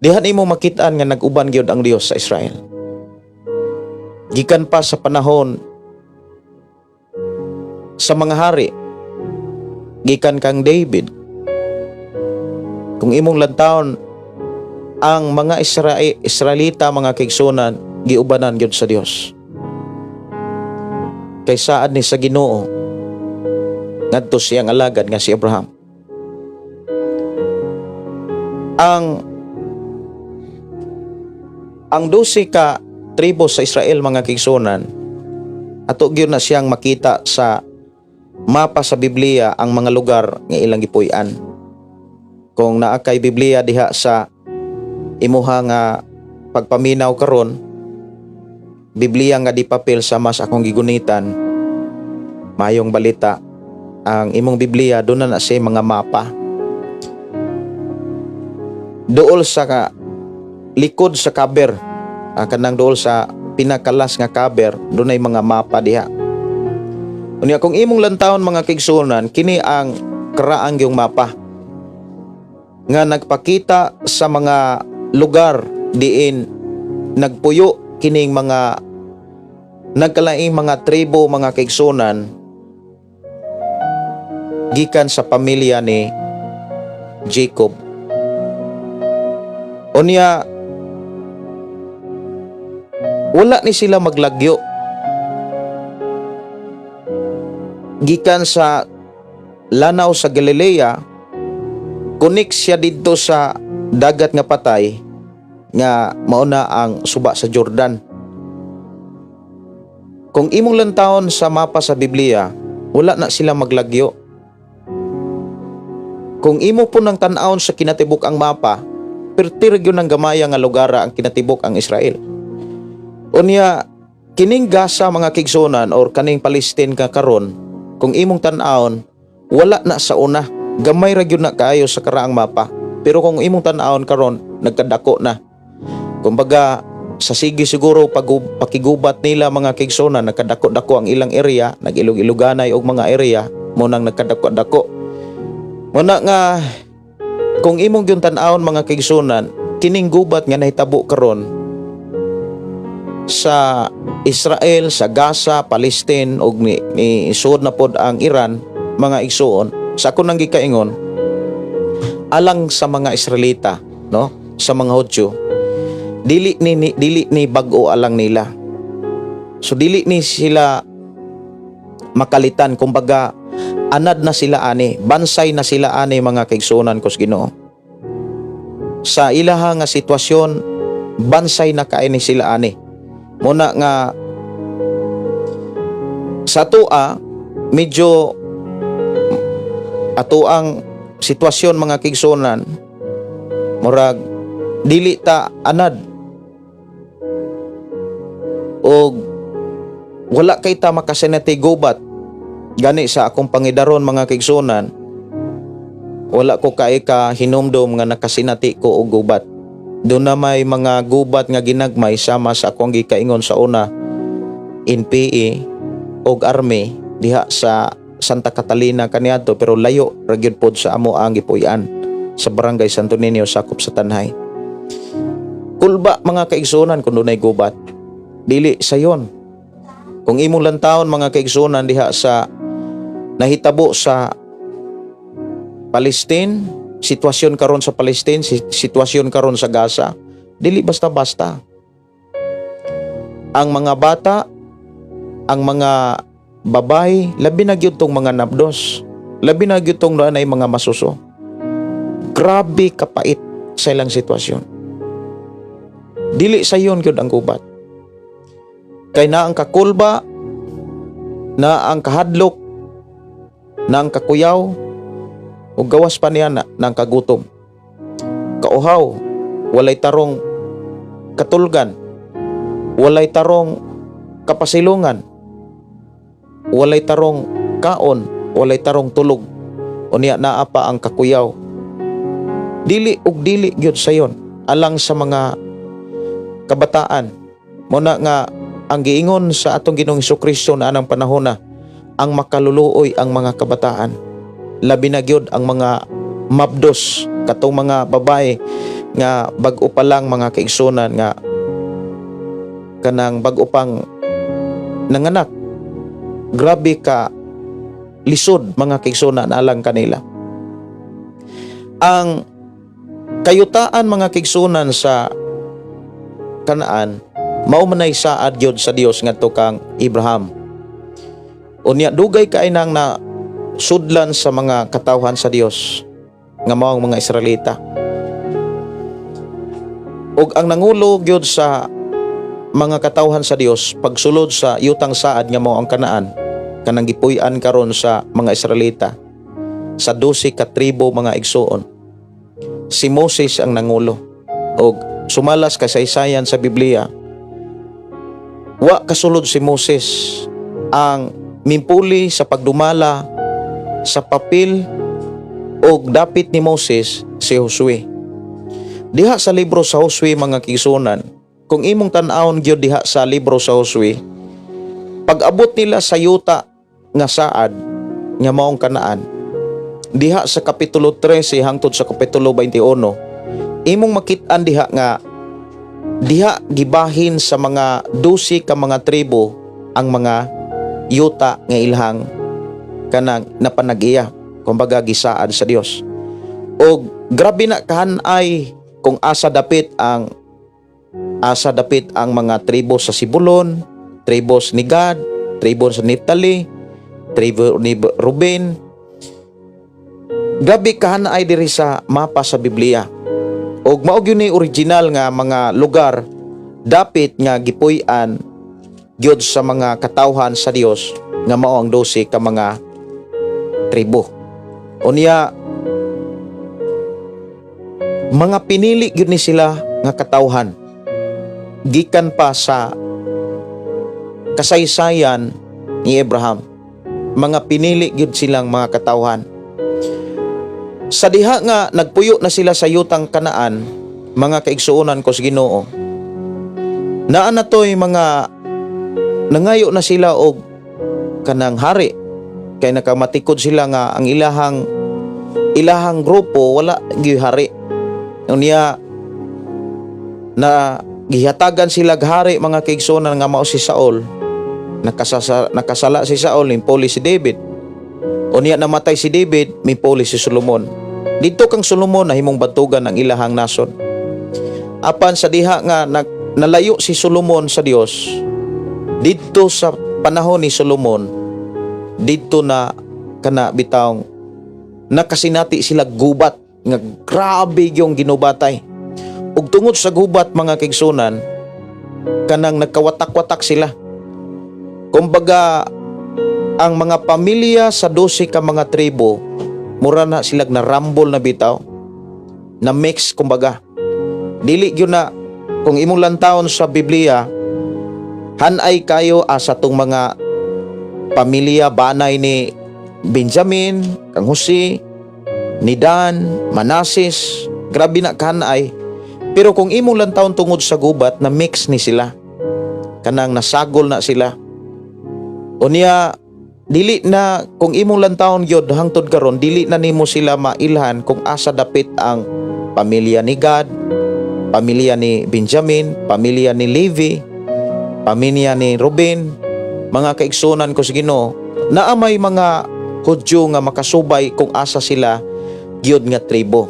Dihan imo makitaan nga nag-uban gyud ang Dios sa Israel gikan pa sa panahon sa mga hari, gikan kang David. Kung imong lantawon ang mga Israelita, mga kaigsuonan, giubanan gyud sa Dios kay saad ni sa Ginoo ngadto siyang alagad nga si Abraham. Ang 12 ka tribo sa Israel, mga kaigsuonan, ato gyud na siyang makita sa mapa sa Biblia ang mga lugar nga ilang gipuy-an. Kung naa kay Biblia diha sa imuha nga pagpaminaw karon, Biblia nga di papel sama sa akong gigunitan, mayong balita, ang imong Biblia doon na na siya mga mapa. Duol sa likod sa cover, kanang duol sa pinaka-last nga cover, dunay mga mapa diha. Unya kung imong lantawon, mga kaigsuonan, kini ang karaang yung mapa nga nagpakita sa mga lugar diin nagpuyo kining mga nagkalaing mga tribo, mga kaigsuonan, gikan sa pamilya ni Jacob. Unya wala ni sila maglagyo gikan sa lanaw sa Galilea, connect siya didto sa Dagat nga Patay nga mauna ang Suba sa Jordan. Kung imong lantawon sa mapa sa Biblia, wala na sila maglagyo. Kung imo po nang tan-awon sa kinatibuk ang mapa, perti ra gyud ng gamaya nga lugar ang kinatibuk ang Israel. Unya kining Gaza, mga kaigsuonan, or kaning Palestine ka karon, kung imong tan-awon, wala na sa una. Gamay ra gyud na kaayo sa karaang mapa. Pero kung imong tan-awon karon, nagkadako na. Kumbaga, sa sige siguro pakigubat nila, mga kaigsuonan, nagkadako-dako ang ilang area, nag-ilog-iloganay og mga area, mo nang nagkadako-dako. Muna nga kung imong gyud tan-awon, mga kaigsuonan, kining gubat nga nahitabo karon sa Israel, sa Gaza, Palestine ug ni isuod na pod ang Iran, mga igsuon, sa ako nang gikaingon alang sa mga Israelita, no, sa mga Hudyo, dili ni bag-o alang nila. So dili ni sila makalitan, kumbaga anad na sila ani, bansay na sila ani, mga kaigsuonan ko sa Ginoo. Sa ilaha nga sitwasyon, bansay na kay ni sila ani. Muna nga sa atoa medyo ato ang sitwasyon, mga kaigsuonan, murag dili ta anad og wala kay ta makasinati gubat. Gani sa akong pangidaron, mga kaigsuonan, wala ko kay ka hinumdom nga nakasinati ko og gubat. Doon na may mga gubat nga ginagmay sama sa akong gikaingon sa una, NPA og army diha sa Santa Catalina kaniadto, pero layo ra gyud pod sa amo ang gipuy-an sa Barangay Santo Niño, sakop sa Tanjay. Kulba, mga kaigsuonan, kung dunay gubat. Dili sayon. Kung imong lantawon, mga kaigsuonan, diha sa nahitabo sa Palestine, sitwasyon karon sa Palestine, sitwasyon karon sa Gaza, dili basta-basta. Ang mga bata, ang mga babae, labi na gyud tong mga nabdos. Labi na gyud tong ay mga masuso. Grabe kapait sa ilang sitwasyon. Dili sayon gyud ang gubat. Kay na ang kakulba, na ang kahadlok, na ang kakuyaw, ug gawas pa niya na ang kagutom. Kauhaw, walay tarong katulgan, walay tarong kapasilungan, walay tarong kaon, walay tarong tulog. Unya naa pa ang kakuyaw. Dili ug dili gyud sayon alang sa mga kabataan. Muna nga ang giingon sa atong Ginoong Kristo na anang panahon na ang makaluluoy ang mga kabataan. Labi na gyud ang mga mabdos, katong mga babae nga bag-o pa lang, mga kaigsunan, nga kanang bag-o pang nanganak. Grabe ka lisod, mga kaigsunan, alang kanila. Ang kayutaan, mga kaigsunan, sa Kanaan mao manay saad gyud sa Dios ngadto kang Abraham. Unya dugay kay nang na sudlan sa mga katawhan sa Dios nga mao ang mga Israelita. Ug ang nangulo gyud sa mga katawhan sa Dios pagsulod sa yutang saad nga mao ang Kanaan, kanang gipuy-an karon sa mga Israelita sa 12 ka tribo, mga igsuon, si Moses ang nangulo. Og sumalas kasaysayan sa Biblia, wa kasulod si Moses. Ang mimpuli sa pagdumala sa papel og dapit ni Moses si Josue. Diha sa libro sa Josue, mga kaigsuonan, kung imong tan-awon gyud diha sa libro sa Josue, pag-abot nila sa yuta nga saad nga maong Kanaan, diha sa kapitulo 13 hangtod sa kapitulo 21, imong makit-an diha nga diha gibahin sa mga 12 ka mga tribo ang mga yuta nga ilhang kanang napanag-iya, kumbaga gisaad sa Dios. Og grabe na kahanay kung asa dapit ang mga tribo sa Zebulon, tribo ni Gad, tribo sa Naphtali, tribo ni Ruben. Grabe kahanay diri sa mapa sa Biblia. Og mao gyud ni original nga mga lugar dapit nga gipuy-an gyud sa mga katawhan sa Dios nga mao ang 12 ka mga tribo. Unya mga pinili gyud ni sila nga katawhan gikan pa sa kasaysayan ni Abraham. Mga pinili gyud silang mga katawhan. Sa diha nga nagpuyo na sila sa yutang Kanaan, mga kaigsuonan ko sa Ginoo, naa na to'y mga nangayo na sila og kanang hari kay nakamatikod sila nga ang ilahang grupo wala gyud hari. Unya na gihatagan sila og hari, mga kaigsuonan, nga mao si Saul. Nakasala si Saul, mipuli si David. Unya namatay si David, mipuli si Solomon. Dito kang Solomon nahimong bantugan ang ilahang nasod. Apan sa diha nga nalayo si Solomon sa Dios, didto sa panahon ni Solomon, didto na kana bitawng nakasinati sila gubat nga grabe yung ginubatay. Ug tungod sa gubat, mga kaigsuonan, kanang nagkawatak-watak sila. Kumbaga ang mga pamilya sa 12 ka mga tribo, mura na sila narambol na bitaw. Na mix kumbaga. Dili gyud na kung imong lantawon sa Biblia, hanay kayo asa tong mga pamilya banay ni Benjamin, kang Jose, ni Dan, Manases, grabe na kanay. Pero kung imong lantawon, tungod sa gubat na mix ni sila. Kanang nasagol na sila. Unya dili na kung imong lantawon gyud hangtod karon, dili na nimo sila mailhan kung asa dapit ang pamilya ni Gad, pamilya ni Benjamin, pamilya ni Levi, pamilya ni Ruben. Mga kaigsuonan ko sa Ginoo, naa may mga Hudyo nga makasubay kung asa sila gyud nga tribo.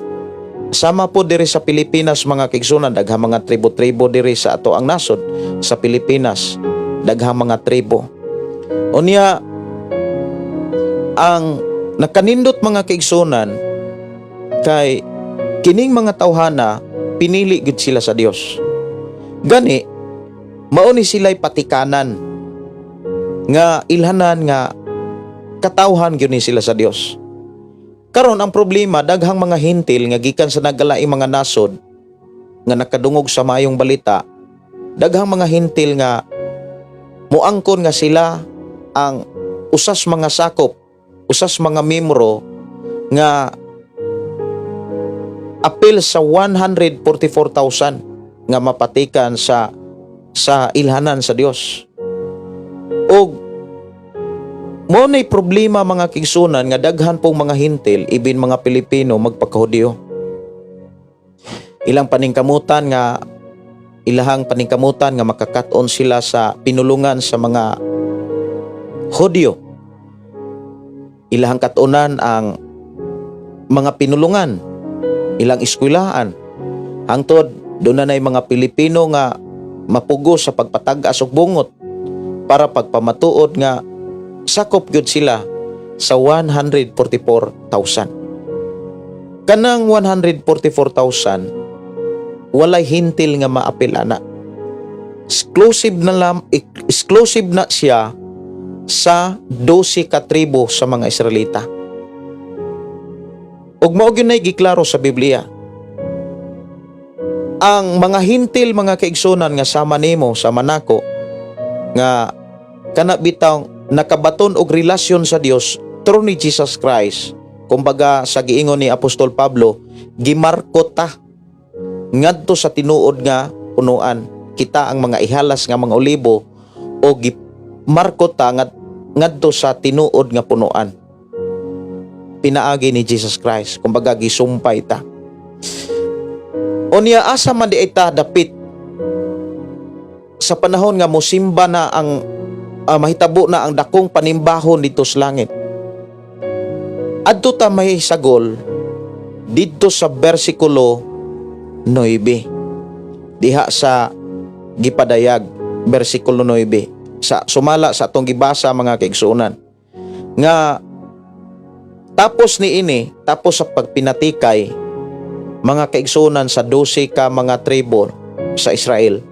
Sama po diri sa Pilipinas, mga kaigsuonan, daghang mga tribo-tribo diri sa ato ang nasod sa Pilipinas, daghang mga tribo. Unya ang nakanindot, mga kaigsuonan, kay kining mga tawhana pinili gid sila sa Dios. Gani mao ni sila'y patikanan nga ilhanan nga katawhan gyud ni sila sa Dios. Karon ang problema, daghang mga Hentil nga gikan sa nagkalaing mga nasod nga nakadungog sa maayong balita, daghang mga Hentil nga muangkon nga sila ang usas mga sakop, usas mga membro nga apil sa 144,000 nga mapatikan sa ilhanan sa Dios. Og mao nay problema, mga kaigsuonan, nga daghan pong mga Hentil, ibin mga Pilipino, magpakahudiyo. Ilahang paningkamutan nga makakat-on sila sa pinulungan sa mga Hudyo. Ilahang katunan ang mga pinulungan, ilang eskwelahan. Hangtod doon na mga Pilipino nga mapugo sa pagpatag-as og bungot para pagpamatuod nga sakop gyud sila sa 144,000. Kanang 144,000, walay Hentil nga maapil ana. Exclusive na siya sa 12 ka tribo sa mga Israelita. Ug mao gyud nay giklaro sa Biblia. Ang mga Hentil, mga kaigsuonan, nga sama nimo, sama nako, nga kana bitaw nakabaton og relasyon sa Dios through ni Jesus Christ. Kumbaga sa giingon ni Apostol Pablo, gimarko ta. ngadto sa tinuod nga punuan. Kita ang mga ihalas nga mga olibo o gimarko ta ngadto sa tinuod nga punuan pinaagi ni Jesus Christ. Kumbaga, gisumpay ta. Unya, asa man di ta dapit sa panahon nga mosimba na ang mahitabo na ang dakong panimbahon dito sa langit? Adto ta may sagol didto sa bersikulo 9 diha sa Gipadayag, bersikulo 9, sa sumala sa atong gibasa, mga kaigsuonan, nga tapos ni ini, tapos sa pagpinatikay, mga kaigsuonan, sa 12 ka mga tribo sa Israel,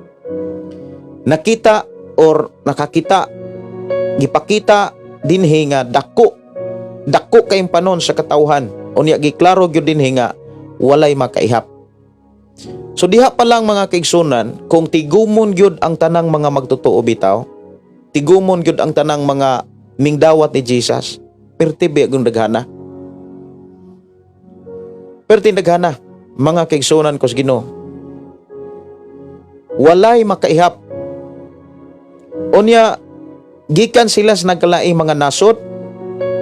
nakita or nakakita, gipakita dinhi nga dako dako kayong panon sa katawhan. Unya giklaro gyud dinhi nga walay makaihap. So diha pa lang, mga kaigsunan, kung tigumon gyud ang tanang mga magtotoo bitaw, tigumon gyud ang tanang mga mingdawat ni Jesus, perti ba yung daghana? Perti daghana, mga kaigsunan ko sa Ginoo. Walay makaihap. Unya, gikan sila sa nagkalaing mga nasod,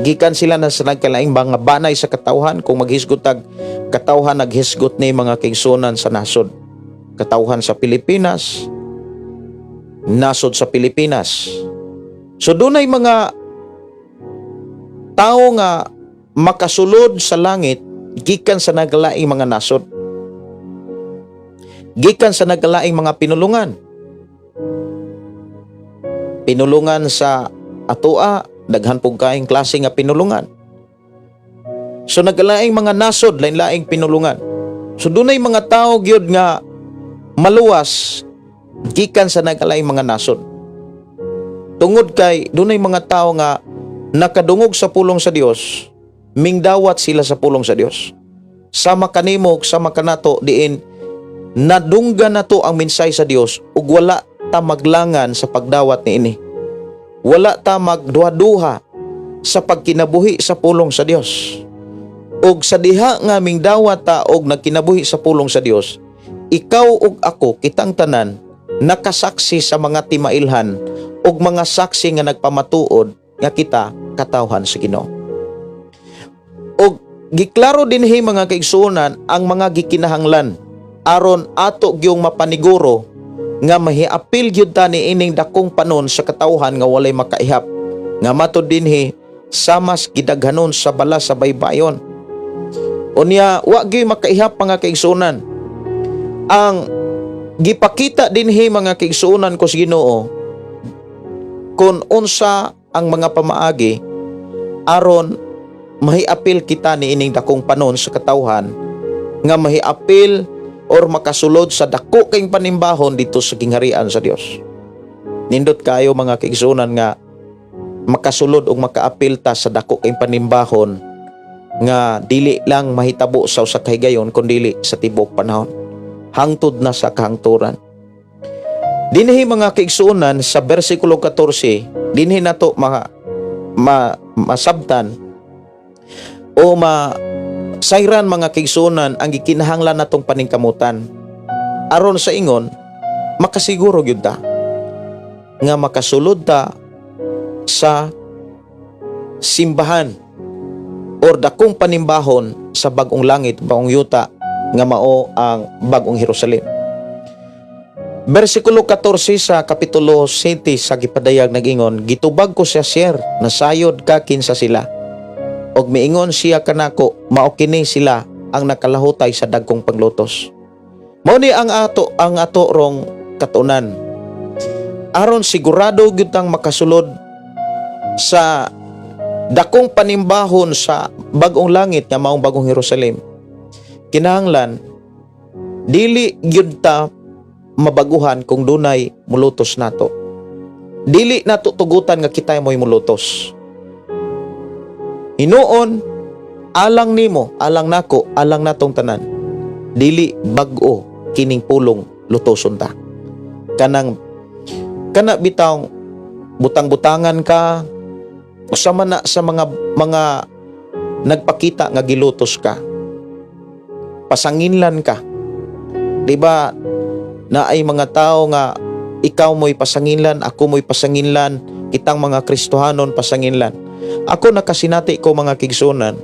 gikan sila na sa nagkalaing mga banay sa katawhan. Kung maghisgot tag katawhan, naghisgot ni, mga kaigsunan, sa nasod. Katawhan sa Pilipinas, nasod sa Pilipinas. So dunay mga tao nga makasulod sa langit gikan sa naglaing mga nasod. Gikan sa naglaing mga pinulungan. Pinulungan sa atoa, daghan pug kaing klase nga pinulungan. So naglaing mga nasod, lain-laing pinulungan. So dunay mga tao gyud nga maluwas gikan sa naglaing mga nasod. Tungod kay dunay mga tao nga nakadungog sa pulong sa Dios, mingdawat sila sa pulong sa Dios. Sama kanimo, sama kanato, diin nadunggan nato ang mensahe sa Dios ug wala ta maglangan sa pagdawat niini. Wala ta magduha-duha sa pagkinabuhi sa pulong sa Dios. Og sa diha nga mingdawat ta og nagkinabuhi sa pulong sa Dios, ikaw ug ako, kitang tanan nakasaksi sa mga timailhan ug mga saksi nga nagpamatuod nga kita katawhan sa Ginoo. Og giklaro dinhi, mga kaigsuonan, ang mga gikinahanglan aron ato gyung mapaniguro nga mahiapil gyud ta ni ining dakong panon sa katawhan nga walay makaihap, nga matud dinhi samas gidaghanon sa bala sa baybayon. Unya wa gyud makaihap, mga kaigsuonan. Ang gipakita dinhi, mga kaigsuonan ko sa Ginoo, kung unsa ang mga pamaagi aron mahiapil kita ni ining dakong panon sa katawhan nga mahiapil or makasulod sa dako kayong panimbahon dito sa gingharian sa Dios. Nindot kayo, mga kaigsuonan, nga makasulod og makaapil ta sa dako kayong panimbahon nga dili lang mahitabo sa usa ka higayon kundili sa tibuok panahon hangtod na sa kahangturan. Dinhi, mga kaigsuonan, sa bersikulo 14, dinhi nato masabtan o ma sayran, mga kaigsuonan, ang gikinahanglan natong paningkamutan aron sa ingon makasiguro gyud ta nga makasulod ta sa simbahan or dakong panimbahon sa bagong langit, bagong yuta nga mao ang bagong Jerusalem. Bersikulo 14 sa Kapitulo 7 sa Gipadayag nagingon, "Gitubag ko siya, 'Sir, nasayod ka kinsa sila.' Og miingon siya kanako, 'Mao kini sila ang nakalahutay sa dagkong paglutos.'" Mao ni ang ato rong katunan. Aron sigurado gyud tang makasulod sa dakong panimbahon sa bagong langit nga maong bagong Jerusalem. Kinahanglan dili gyud ta mabaguhan kung dunay mulutos nato. Dili nato tugutan nga kita mo'y mulutos. Hinuon, alang nimo, alang nako, alang natong tanan. Dili bag-o kining pulong lutoson ta. Kanang kana bitawng butang-butangan ka, usa man na sa mga nagpakita nga gilutos ka. Pasanginlan ka. Di ba na ay mga tao nga ikaw mo'y pasanginlan, ako mo'y pasanginlan, kitang mga Kristohanon pasanginlan. Ako nakasinati ko, mga kigsunan.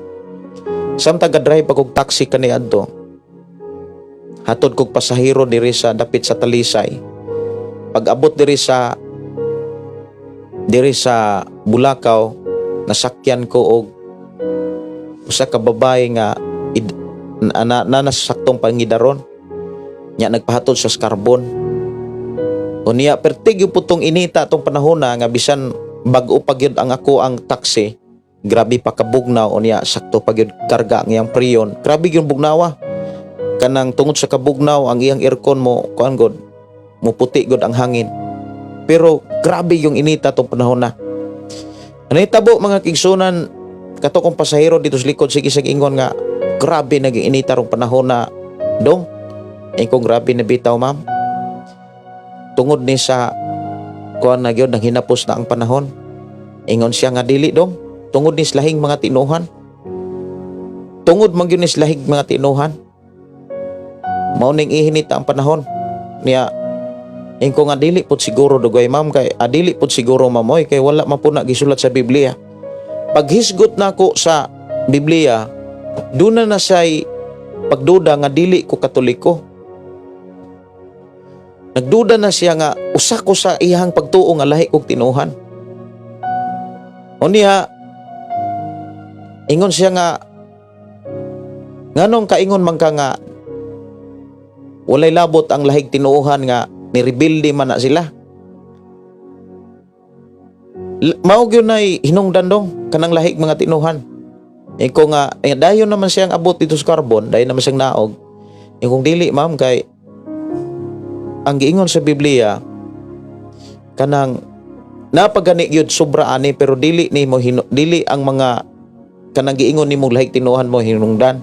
Samtang ga-drive pa kog taxi kaniadto. Hatod kog pasahero diri sa dapit sa Talisay. Pag abot diri sa Bulacau, nasakyan ko og usa ka babae nga na nasaktong pangidaron nya, nagpahatod sa Carbon. Unya pertig yung putong inita atong panahon na nga bisan bag-o pa gyud ang ako ang taxi, grabe pa kabugnaw. Unya sakto pa gyud karga ang iyang priyon, grabe gyud bugnawa, kanang tungod sa kabugnaw ang iyang aircon mo kuan god, muputi gud ang hangin, pero grabe yung inita tong panahon na. Nahitabo, mga kigsunan, kato kong pasahero dito sa likod, sige sa ingon nga grabe naging inita rong panahon na, dong. Eh kung grabe na bitaw, ma'am. Tungod ni sa kuan na gyud, nang hinapos na ang panahon. Ingon siya nga dili, dong. Tungod ni sa lahing mga tinuhan. Tungod man gyud ni sa lahing mga tinuhan. Mao ning ihinita ang panahon. Niya ingon ko nga dili pud siguro dugay, ma'am, kay dili pud siguro, ma'am, oy, kay wala man po na gisulat sa Biblia. Paghisgot nako sa Biblia, duna na siya'y pagduda nga dili ko Katoliko. Nagduda na siya nga usa ko sa iyang pagtuo nga lahi kog tinuhan. Unya ingon siya nga nganong kaingon man ka nga walay labot ang lahig tinuohan nga ni-rebelde man na sila. Mao gyud nay hinungdan, dong, kanang lahig mga tinuhan. Iko nga eh, dayon naman siyang abot dito sa Carbon, dayon naman siyang naog. Yung kung dili, ma'am, kay ang giingon sa Biblia kanang napagani gyud sobra ani, pero dili nimo dili ang mga kanang giingon nimo lahig tinuhan mo hinungdan.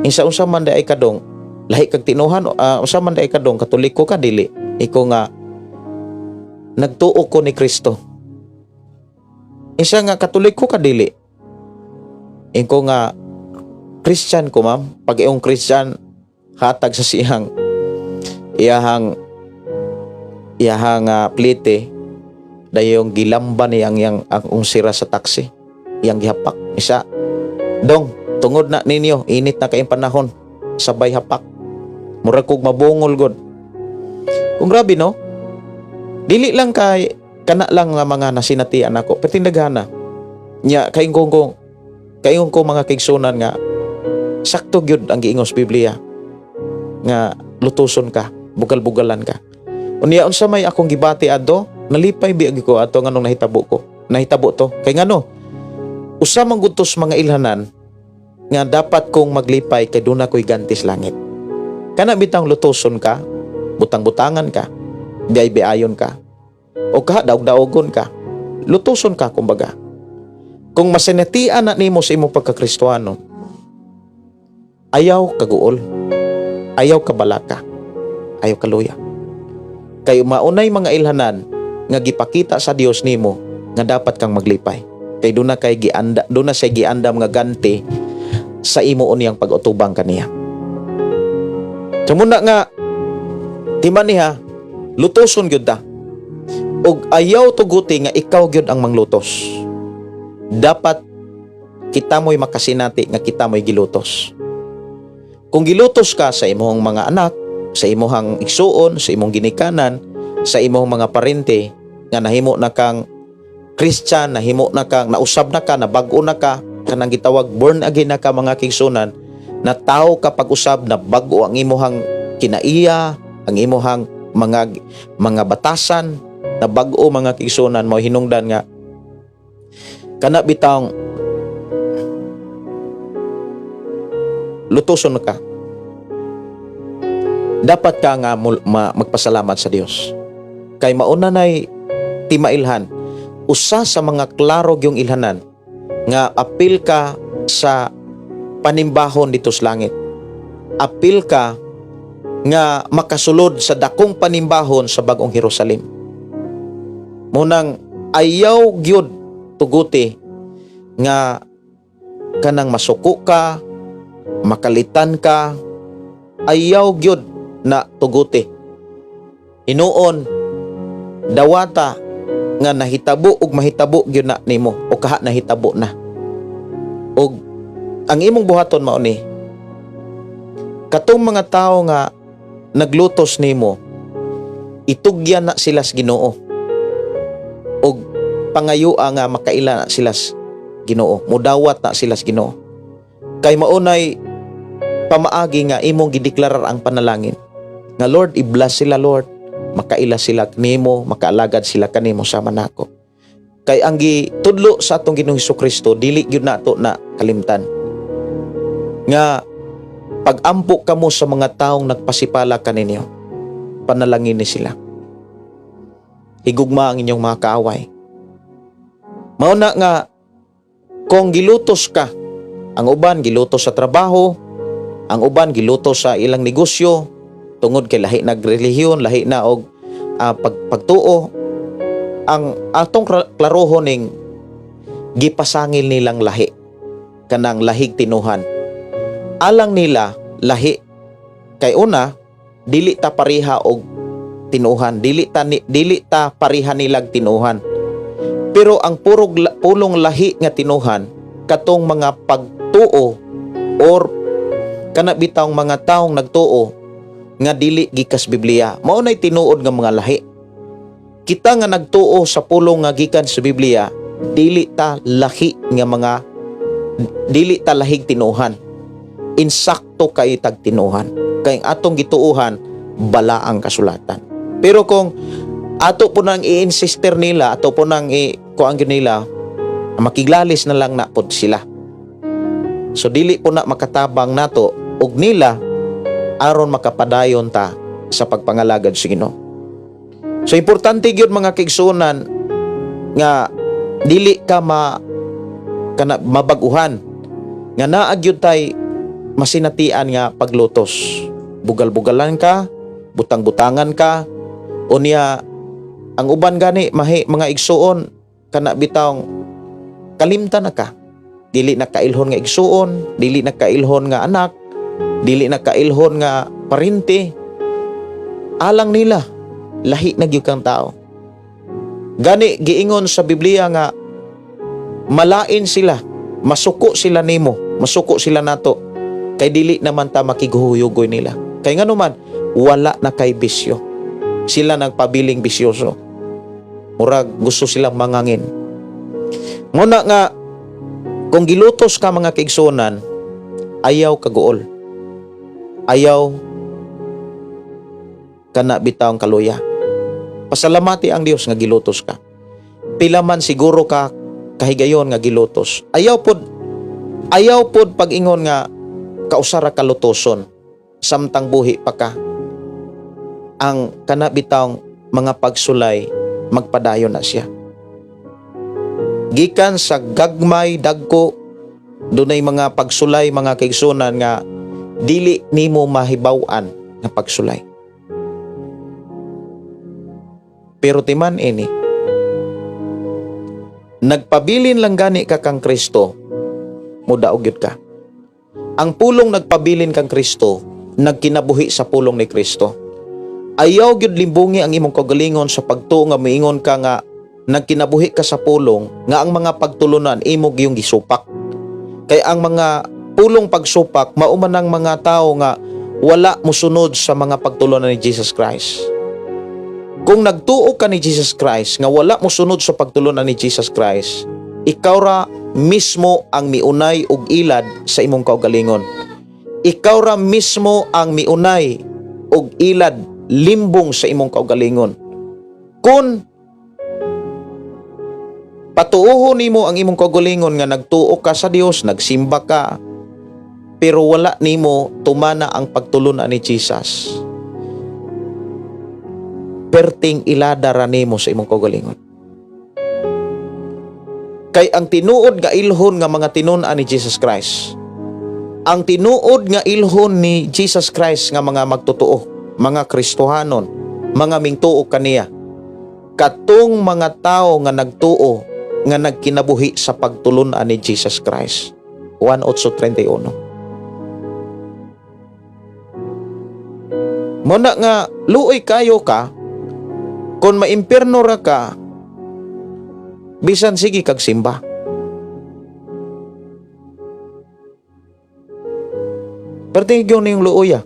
Insa unsa man diay kadong lahi kag tinuhan, unsa man diay kadong, Katoliko ka dili? Iko nga nagtuo ko ni Kristo. Isa nga Katoliko ka dili? Iko nga Christian ko, ma'am. Pag iyong Christian, hatag sa siyang iyahang iyahang plite, dayong gilamba niyang yang ang ungsira sa taxi, iyang gihapak. Isa, dong, tungod na ninyo init na kayong panahon, sabay hapak, murag kog mabungol god. Kung grabe, no? Dili lang kay kana lang nga mga nasinatian ako, pertindaghana nya. Kaingon ko, mga kaigsunan, nga sakto gyud ang giingon sa Biblia nga lutuson ka, bugal-bugalan ka. Unya unsa may akong gibati adto, nalipay biya gyud ko ato nganong nahitabo ko. Nahitabo to. Kay ngano? Usa man gud to sa mga ilhanan nga dapat kong maglipay kay duna ko'y ganti sa langit. Kana bitang lutuson ka, butang-butangan ka, biay-biayon ka, o ka daog-daogon ka, lutuson ka kumbaga. Kung masinatian na nimo sa imong pagkakristuano, ayaw kaguol, ayaw kabalaka, ayaw kaluya. Kay maunay mga ilhanan nga gipakita sa Dios nimo nga dapat kang maglipay. Kay duna kay gianda, duna say giandam nga ganti sa imo unyang pag-utubang kaniya. So muna nga timan niya, lutoson gyud ta. Ug ayaw tuguti nga ikaw gyud ang manglutos. Dapat kita mo'y makasinati nga kita mo'y gilutos. Kung gilutos ka sa imong mga anak, sa imong igsuon, sa imong ginikanan, sa imong mga parente nga nahimo na kang Christian, nahimo na kang nausab na ka, nabag-o na ka, kanang gitawag born again na ka, mga kaigsunan, na tao ka pag-usab, na bag-o ang imuhang kinaiya, ang imuhang mga batasan, na bag-o, mga kaigsunan, mo hinungdan nga kana bitawng lutoson ka, dapat ka nga magpasalamat sa Dios kay mauna nay timailhan, usa sa mga klaro gyung ilhanan nga apil ka sa panimbahon dito sa langit, apil ka nga makasulod sa dakong panimbahon sa Bagong Jerusalem. Munang ayaw gyud tuguti nga kanang masuko ka, makalitan ka, ayaw gyud. na tuguti. Hinuon dawata nga nahitabo ug mahitabo gyud na nimo o kaha nahitabo na. Og ang imong buhaton mao ni katong mga tawo nga naglutos nimo, itugyan na sila sa Ginoo og pangayua nga makaila na sila sa Ginoo, mudawat na sila sa Ginoo, kay maunay pamaagi nga imong gideklarar ang panalangin nga, "Lord, i-bless sila. Lord, makaila sila nimo, makaalagad sila kanimo sama nako." Kay ang gitudlo sa atong Ginoong Kristo, dili gyud nato na kalimtan nga pag-ampo kamo sa mga taong nagpasipala kaninyo, panalangin ni sila, higugma ang inyong mga kaaway. Mao na nga kung gilutos ka, ang uban gilutos sa trabaho, ang uban gilutos sa ilang negosyo tungod kay lahi nag relihiyon, lahi na og pagtuo. Ang atong klarohon ning gipasangil nilang lahi, kanang lahig tinuhan. Alang nila lahi kay una, dili ta pareha og tinuhan, dili ta pareha nilag tinuhan. Pero ang pulong lahi nga tinuhan, katong mga pagtuo or kana bitawng mga taong nagtuo nga dili gikas Biblia, mao nay tinuod nga mga lahi. Kita nga nagtuo sa pulong nga gikan sa Biblia, dili ta lahi nga mga, dili ta lahig tinuhan. Insakto kay tag tinuhan kay ang atong gituohan bala ang kasulatan. Pero kung ato po nang i-insister nila, ato po nang i kuang gyud nila, makiglalis na lang na pod sila. So dili po na makatabang nato og nila aron makapadayon ta sa pagpangalagad sa Ginoo. So importante gyud, mga kaigsuonan, nga dili ka ma kana mabag-uhan nga naa gyud tay masinatian nga paglutos. Bugal-bugalan ka, butang-butangan ka, unya ang uban gani mahi, mga igsuon, kana bitawng kalimtan na ka. Dili na kailhon nga igsuon, dili na kailhon nga anak, dili na kailhon nga parente. Alang nila, lahi na gyud kang tao. Gani giingon sa Biblia nga malain sila, masuko sila nimo, masuko sila nato kay dili naman ta makighuyugoy nila. Kay ngano man, wala na kay bisyo. Sila nagpabiling bisyoso. Murag gusto silang mangangin. Muna nga kung gilutos ka, mga kaigsuonan, ayaw kaguol. Ayaw kana bitawng kaluya. Pasalamati ang Dios nga gilutos ka. Pila man siguro ka kahigayon nga gilutos. Ayaw pod pag-ingon nga kausara ka lutoson samtang buhi pa ka. Ang kana bitawng mga pagsulay, magpadayon na siya. Gikan sa gagmay, dagko, dunay mga pagsulay, mga kaigsuonan, nga dili nimo mahibaw-an nga pagsulay. Pero timan ini, nagpabilin lang gani ka kang Kristo, mudaog gyud ka. Ang pulong nagpabilin kang Kristo, nagkinabuhi sa pulong ni Kristo. Ayaw gyud limbungi ang imong kagalingon sa pagtuo nga miingon ka nga nagkinabuhi ka sa pulong nga ang mga pagtulunan imo giyong gisupak. Kay ang mga pulong pagsupak, mao man ang mga tao nga wala mosunod sa mga pagtulunan ni Jesus Christ. Kung nagtuo ka ni Jesus Christ nga wala mosunod sa pagtulunan ni Jesus Christ, ikaw ra mismo ang miunay og ilad sa imong kaugalingon. Ikaw ra mismo ang miunay og ilad limbong sa imong kaugalingon. Kung patuohon nimo ang imong kaugalingon nga nagtuo ka sa Dios, nagsimba ka, pero wala nimo tumana ang pagtulunan ni Jesus, perting ilada ra nimo sa imong kaugalingon. Kay ang tinuod nga ilhon nga mga tinun-an ni Jesus Christ, ang tinuod nga ilhon ni Jesus Christ nga mga magtotoo, mga Kristohanon, mga mingtuo kaniya, katong mga tao nga nagtuo nga nagkinabuhi sa pagtulunan ni Jesus Christ. 1:8.31. Mao na nga luoy kayo ka kung maimpierno ra ka bisan sige kag simba. Perti gyud niyong luoya.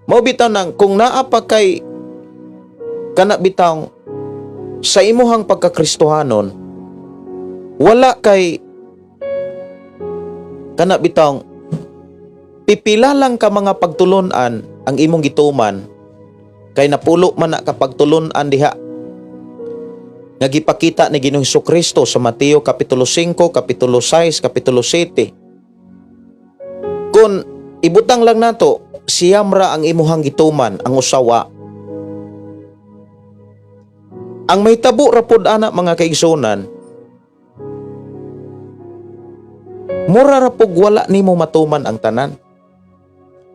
Mao bitaw nang kung naa pa kay kana bitaw sa imuhang pagkakristohanon, wala kay kana bitaw pipila lang ka mga pagtulunan ang imong gituman, kay napulo man na ka pagtulunan diha nga gipakita ni Ginoong Kristo sa Mateo kapitulo 5, kapitulo 6, kapitulo 7. Kung ibutang lang nato, siyam ra ang imuhang gituman, ang usawa. Ang mahitabo ra pod ana, mga kaigsunan, mura ra pug wala nimo matuman ang tanan.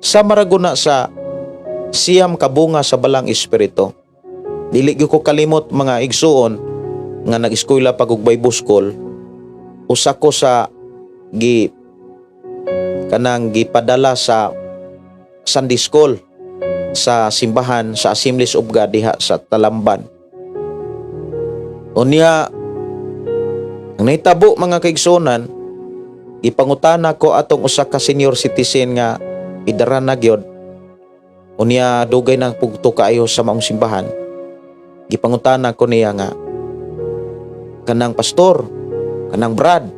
Sa maraguna sa siyam ka bunga sa Balang Espiritu. Dili gyud ko kalimot, mga igsuon, nga nag-eskwela pag og Bible school, usa ko sa gi kanang gipadala sa Sunday school sa simbahan sa Assemblies of God diha sa Talamban. Unya, ang nahitabo, mga kaigsunan, gipangutana ko atong usa ka senior citizen nga idaran na gyud. Unya dugay nang pugto kaayo sa maong simbahan. Gipangutana ko niya nga, "Kanang pastor, kanang brad,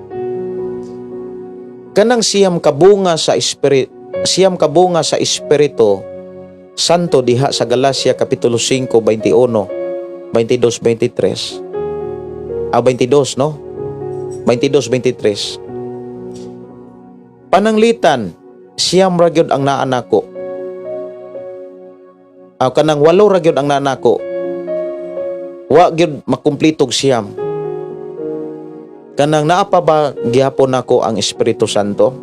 kanang siyam ka bunga sa Espiritu Santo diha sa Galacia kapitulo 5, 21, 22, 23, ah, 22, no, 22, 23, pananglitan siyam ra gyud ang naa nako, ah, kanang walo ra gyud ang naa nako, wa gyud makumplitog siyam, kanang naa pa ba gihapon nako ang Espiritu Santo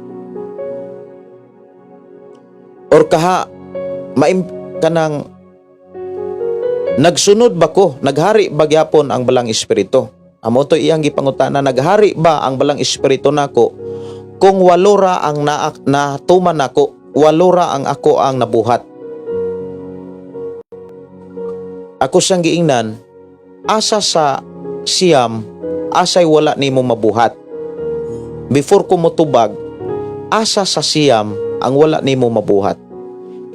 or kaha maim kanang nagsunod ba ko, naghari ba gyapon ang Balang Espiritu?" Amo to iyang gipangutana, "Naghari ba ang Balang Espiritu nako kung walo ra ang natuman nako, walo ra ang ako ang nabuhat?" Ako siyang giingnan, "Asa sa siyam, asay wala nimo mabuhat? Before ko motubag, asa sa siyam ang wala nimo mabuhat?"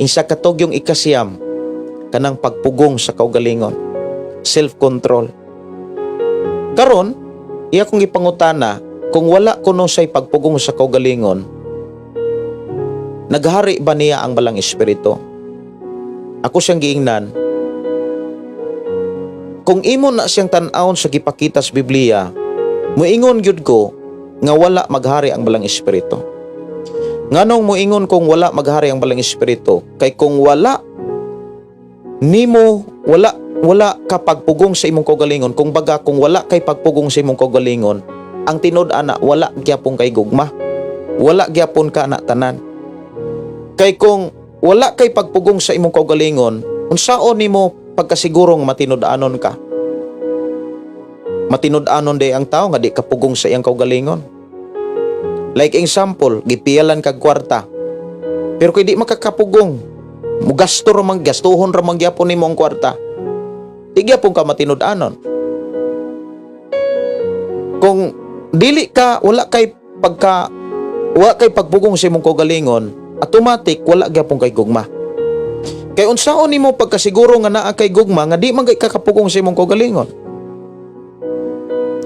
Insa katog yung ikasiyam? Kanang pagpugong sa kaugalingon, self-control. Karon, iya kong gipangutana, kung wala kuno say pagpugong sa kaugalingon, naghari ba niya ang Balang Espiritu? Ako siyang giingnan, kung imo na siyang tan-awon sa gipakita sa Biblia, muingon gyud ko nga wala maghari ang Balang Espiritu. Nganong muingon kong wala maghari ang Balang Espiritu? Kay kung wala nimo wala wala ka pagpugong sa imong kaugalingon, kung baga kung wala kay pagpugong sa imong kaugalingon, ang tinud ana wala gyapon kay gugma. Wala gyapon ka na tanan. Kay kung wala kay pagpugong sa imong kaugalingon, unsaon nimo pagkasiguro nga matinud-anon ka? Matinud-anon day ang tao nga di kapugong sa iyang kaugalingon? Like example, gipiyalan kag kwarta. Pero kay di makakapugong, mugasto ra man, gastuhon ra man gyapon nimo ang kwarta. Di gyapon ka matinud-anon. Kung dili ka, wala kay pagka wala kay pagpugong sa imong kaugalingon, automatic wala gyapon kay gugma. Kay unsaon nimo pagkasiguro nga naa kay gugma nga di man kay kakapugong sa imong kaugalingon?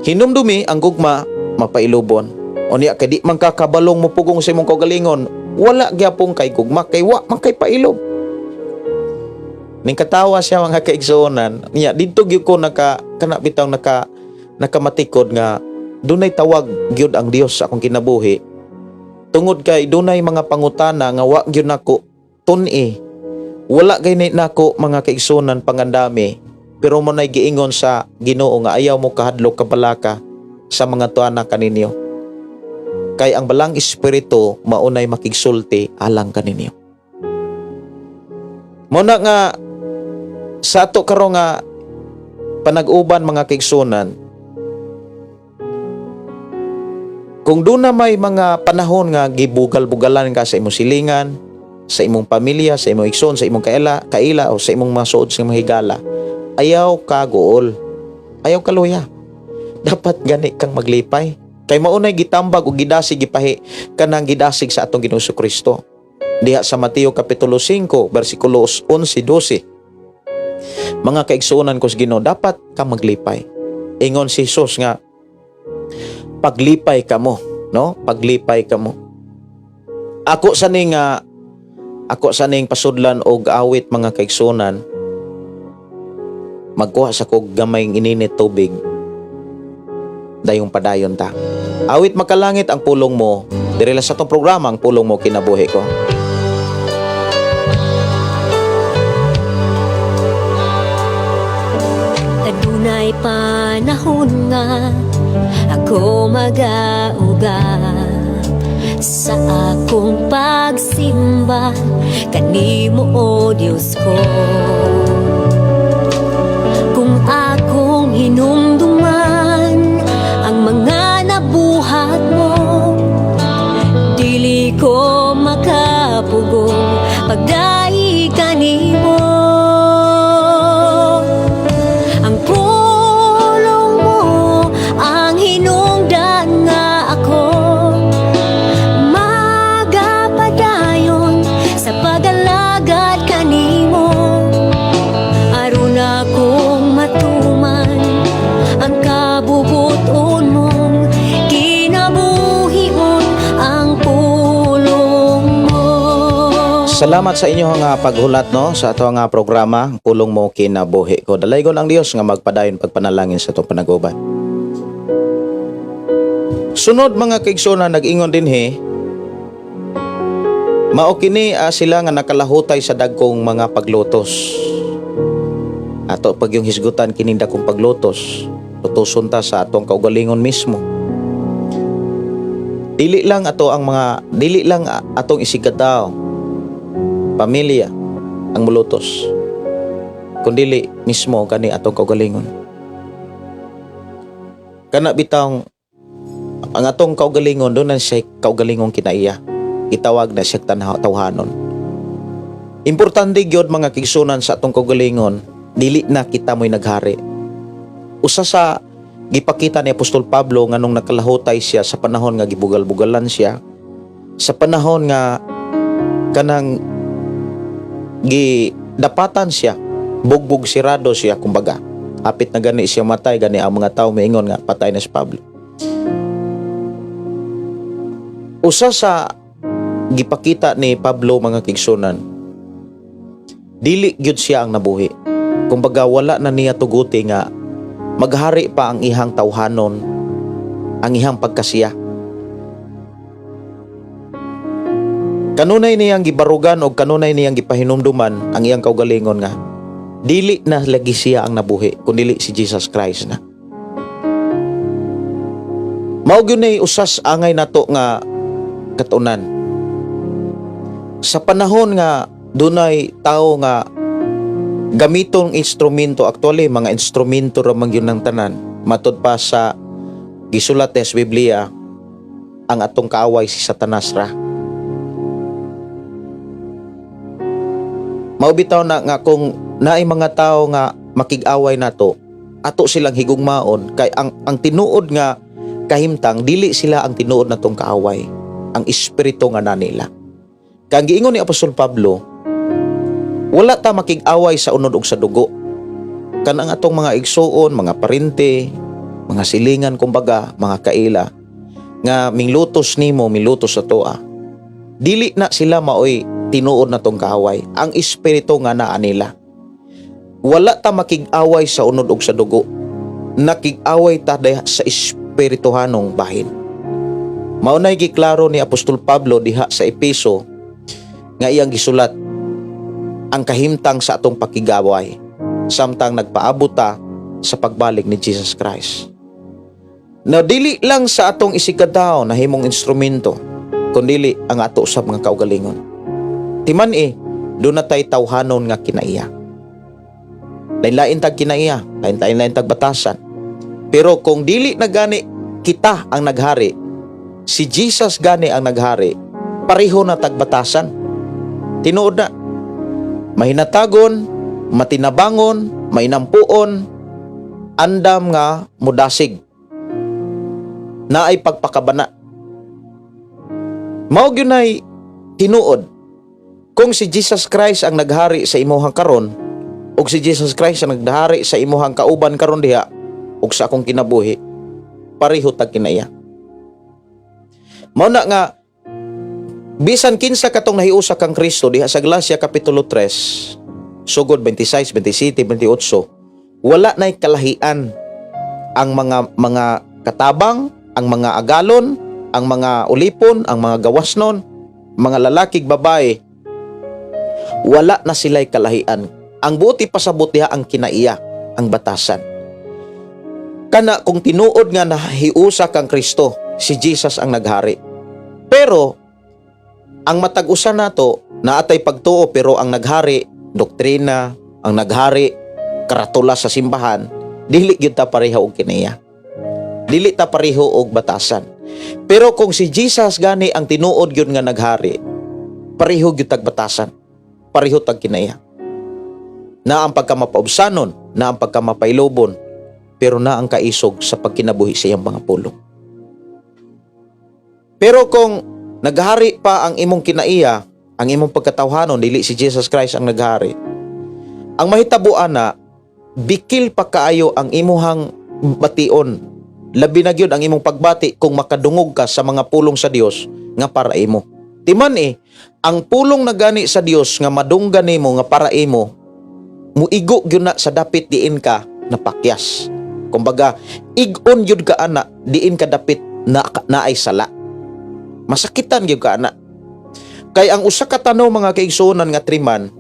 Hinumdumi, ang gugma mapailubon. Unya kay di man kakabalong mopugong sa imong kaugalingon, wala gyapon kay gugma kay wa man kay pailob. Ning katawa siya, mga kaigsuonan. Niya didto gyud ko naka kana bitaw nakamatikod nga dunay tawag gyud ang Dios sa akong kinabuhi. Tungod kay dunay mga pangutana nga wa gyud nako tun-i. Wala gani nako, mga kaigsuonan, pangandami. Pero mo nay giingon sa Ginoo nga ayaw mo kahadlok, kabalaka sa mga tuana kaninyo. Kay ang Balang Espiritu maunay makigsulti alang kaninyo. Mo na nga sa ato karon nga panag-uban, mga kaigsunan, kung doon na may mga panahon nga gibugal-bugalan ka sa imong silingan, Sa imong pamilya, sa imong igsoon, sa imong kaila o sa imong mga suod sa imong higala, ayaw ka guol. Ayaw ka luya. Dapat gani kang maglipay. Kay maunay gitambag o gidasig, gipahi kanang gidasig sa atong Ginoong Kristo. Diha sa Mateo kapitulo 5 bersikulo 11 12. Mga kaigsuonan ko sa Ginoo, dapat ka maglipay. Ingon si Jesus nga paglipay kamo, no? Paglipay kamo. Ako sa ning pasudlan og awit, mga kaigsuonan, magkuha sa kog gamay ininit tubig, dayong padayon ta. Awit "Makalangit ang Pulong Mo", diri lang sa atong programa, "Ang Pulong Mo Kinabuhi Ko." Adunay panahon nga ako magauga sa akong pagsimba kanimo, o Dios ko. Kung akong hinumduman ang mga nabuhat mo, dili ko makapugong pagdaig kanimo. Ang pulong mo ang hinungdan nga ako magapadayon sa pag-alagad kanimo, aron akong matuman ang kabubut-on mong kinabuhion ang pulong mo. Salamat sa inyo nga paghulat, no, sa ato nga programa, "Ang Pulong Mo Kinabuhi Ko." Dalaygon ang Dios nga magpadayon pagpanalangin sa atong panaguban. Sunod, mga kaigsoona, nag-ingon dinhi, mao kini sila nga nakalahutay sa dagkong mga paglutos. Ato pag yung hisgutan kining dakong paglutos, tutuson ta sa atong kaugalingon mismo. Dili lang atong isigkatawo, pamilya ang mulutos, kundili mismo kani atong kaugalingon. Kana bitawng ang atong kaugalingon, doon na siya kaugalingong kinaiya. Gitawag na siya tawhanon. Importante gyud, mga kaigsuonan, sa atong kaugalingon, dili na kita mo'y naghari. Usa sa gipakita ni Apostol Pablo nga nung nakalahutay siya sa panahon nga gibugal-bugalan siya, sa panahon nga kanang gi dapatan siya, bugbog sirado siya kumbaga. Hapit na gani siya matay, gani ang mga tao miingon nga patay na si Pablo. Usa sa gipakita ni Pablo, mga kaigsuonan, dili gyud siya ang nabuhi. Kumbaga wala na niya tuguti nga maghari pa ang ihang tawhanon, ang ihang pagkasiya. Kanunay niyang gibarugan o kanunay niyang gipahinumduman ang iyang kaugalingon nga dili na lagi siya ang nabuhi kundili si Jesus Christ na. Mao gyud ni usas angay nato nga katunan. Sa panahon nga dunay tao nga gamiton instrumento, actually mga instrumento ra man gyud ng tanan. Matud pa sa gisulat sa Biblia, ang atong kaaway si Satanas ra. Mao bitaw na nga kung naay mga tao nga makig-away nato, ato silang higugmaon kay ang tinuod nga kahimtang, dili sila ang tinuod natong kaaway, ang espiritu nga nanila. Kay ang giingon ni Apostol Pablo, wala ta makig-away sa unod ug sa dugo. Kanang atong mga igsuon, mga parente, mga silingan kumbaga, mga kaila nga minglutos nimo, milutos sa toa. Dili na sila maoy tinuod natong kaaway, ang espiritu nga naa nila. Wala ta makig-away sa unod ug sa dugo. Nakig-away ta diha sa espirituhanong bahin. Mao nay giklaro ni Apostol Pablo diha sa Epeso nga iyang gisulat ang kahimtang sa atong pakigaway samtang nagpaabot ta sa pagbalik ni Jesus Christ. Na dili lang sa atong isigkatawo na himong instrumento, kundili ang ato sa mga kaugalingon. Timan eh, doon na tay tawhanon nga kinaiya. Lain-lain tag kinaiya, lain-lain tag batasan. Pero kung dili na gani kita ang naghari, si Jesus gani ang naghari, pareho na tagbatasan. Tinuod na. Mahinatagon, matinabangon, mainampuon, andam nga mudasig. Naay pagpakabana. Mao gyud nay tinuod. Kung si Jesus Christ ang naghari sa imuhang karon, ug si Jesus Christ ang naghari sa imuhang kauban karon diha ug sa akong kinabuhi, pareho tag kinaiya. Mao na nga bisan kinsa katong nahiusa kang Kristo diha sa Galacia kapitulo 3, sugod 26, 27, 28, wala na'y kalahian ang mga katabang, ang mga agalon, ang mga ulipon, ang mga gawasnon, mga lalaki, babae, wala na sila'y kalahian. Ang buot ipasabot diha, ang kinaiya, ang batasan. Kana kung tinuod nga nahiusa kang Kristo, si Jesus ang naghari. Pero ang matag usa nato naatay pagtuo, pero ang naghari doktrina, ang naghari karatula sa simbahan, dili gyud ta pareho og kinaiya. Dili ta pareho og batasan. Pero kung si Jesus gani ang tinuod gyud nga naghari, pareho gyud tag batasan. Pareho tag kinaiya. Na ang pagkamapaubsanon, na ang pagkamapailobon, pero na ang kaisog sa pagkinabuhi sa iyang mga pulong. Pero kung naghari pa ang imong kinaiya, ang imong pagkatawhanon, dili si Jesus Christ ang naghari. Ang mahitabo ana, bikil pa kaayo ang imuhang bation. Labi na gyud ang imong pagbati kung makadungog ka sa mga pulong sa Dios nga para imo. Timan eh, ang pulong na gani sa Dios nga madunggan nimo nga para imo, muigo gyud na sa dapit diin ka napakyas. Kumbaga, ig-on gyud ka ana diin ka dapit na naay sala. Masakitan gyud ka ana. Kay ang usa ka tanom, mga kaigsuonan, nga triman,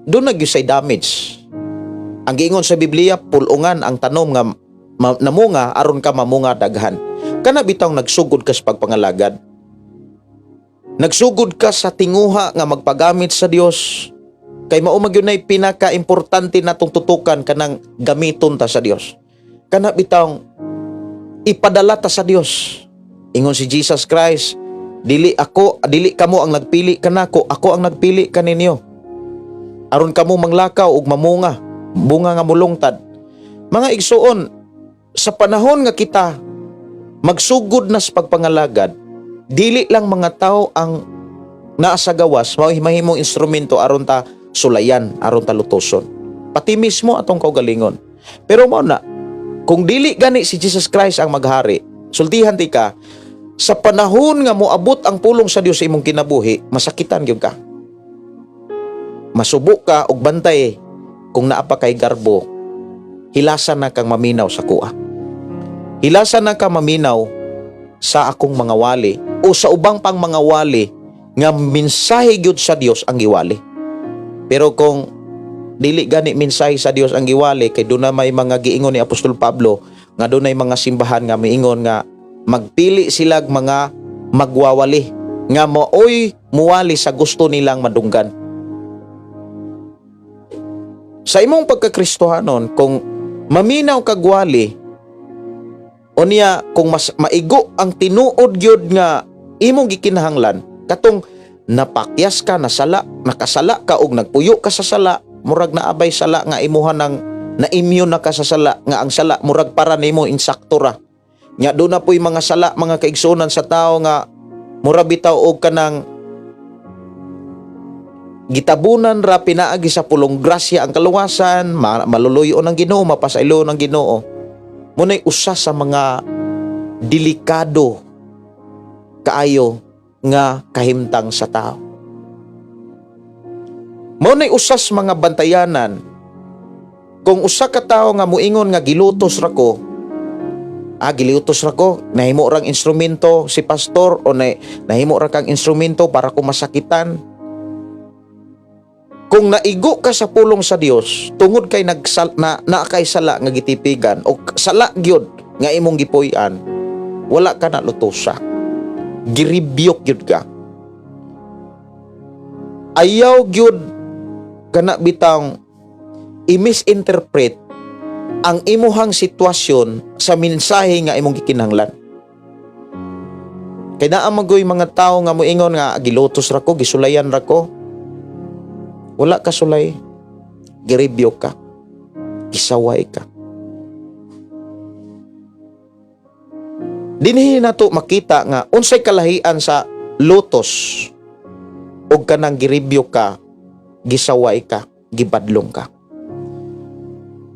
duna gyud say damage. Ang giingon sa Biblia, pulungan ang tanom nga namunga aron ka mamunga daghan. Kana bitawng nagsugod ka sa pagpangalagad. Nagsugod ka sa tinguha nga magpagamit sa Dios. Kay mao man gyud nay pinaka-importante natong tutukan, kanang gamiton ta sa Dios. Kana bitawng ipadala ta sa Dios. Ingon si Jesus Christ, "Dili ako, dili kamo ang nagpili kanako, ako ang nagpili kaninyo. Aron kamo manglakaw ug mamunga, bunga nga mulungtad." Mga igsuon, sa panahon nga kita magsugod na sa pagpangalagad, dili lang mga tao ang naa sa gawas mao mahimong instrumento aron ta sulayan, aron ta lutoson. Pati mismo atong kaugalingon. Pero mao na, kung dili gani si Jesus Christ ang maghari, sultihan ti ka, sa panahon nga moabot ang pulong sa Dios sa imong kinabuhi, masakitan gyud ka. Masubo ka og bantay kung naa pa kay garbo, hilasan na kang maminaw sa kuha. Hilasan na ka maminaw sa akong mga wali o sa ubang pang mga wali nga mensahe gyud sa Dios ang giwali. Pero kung dili gani mensahe sa Dios ang giwali, kay doon na may mga giingon ni Apostol Pablo nga dunay mga simbahan nga miingon nga magpili silag mga magwawali nga maoy muwali sa gusto nilang madunggan. Sa imong pagkakristohanon, kung maminaw kag wali, unya kung mas maigo ang tinuod gyud nga imong gikinahanglan, katong napakyas ka, nasala, nakasala ka og nagpuyo ka sa sala, murag naabay sala nga imuha ng na-immune na ka sa sala, nga ang sala murag para nimo insakto ra. Nya duna po'y mga sala, mga kaigsuonan, sa tao nga mura bitaw og kanang gitabunan ra pinaagi sa pulong grasya ang kaluwasan, maluluyo ng Ginoo, mapasaylo ng Ginoo. Muna'y usa sa mga delikado kaayo nga kahimtang sa tao. Mao na'y usas mga bantayanan kung usa ka tawo nga muingon nga gilutos ra ko, gilutos ra ko, nahimo rang instrumento si pastor o nahimo ra kang instrumento para ko masakitan. Kung naigo ka sa pulong sa Dios tungod kay nagsal na naa kay sala nga gitipigan o sala gyud nga imong gipuy-an, wala ka na lutosa. Girebuke gyud ka. Ayaw gyud kana bitang i-misinterpret ang imuhang sitwasyon sa mensahe nga imong gikinahanglan. Kay naa magoy mga tao nga moingon nga gilutos ra ko, gisulayan ra ko. Wala ka sulay, giribyo ka, gisaway ka. Dinhi nato makita nga unsay kalahian sa lutos og kanang giribyo ka, gisaway ka, gibadlong ka.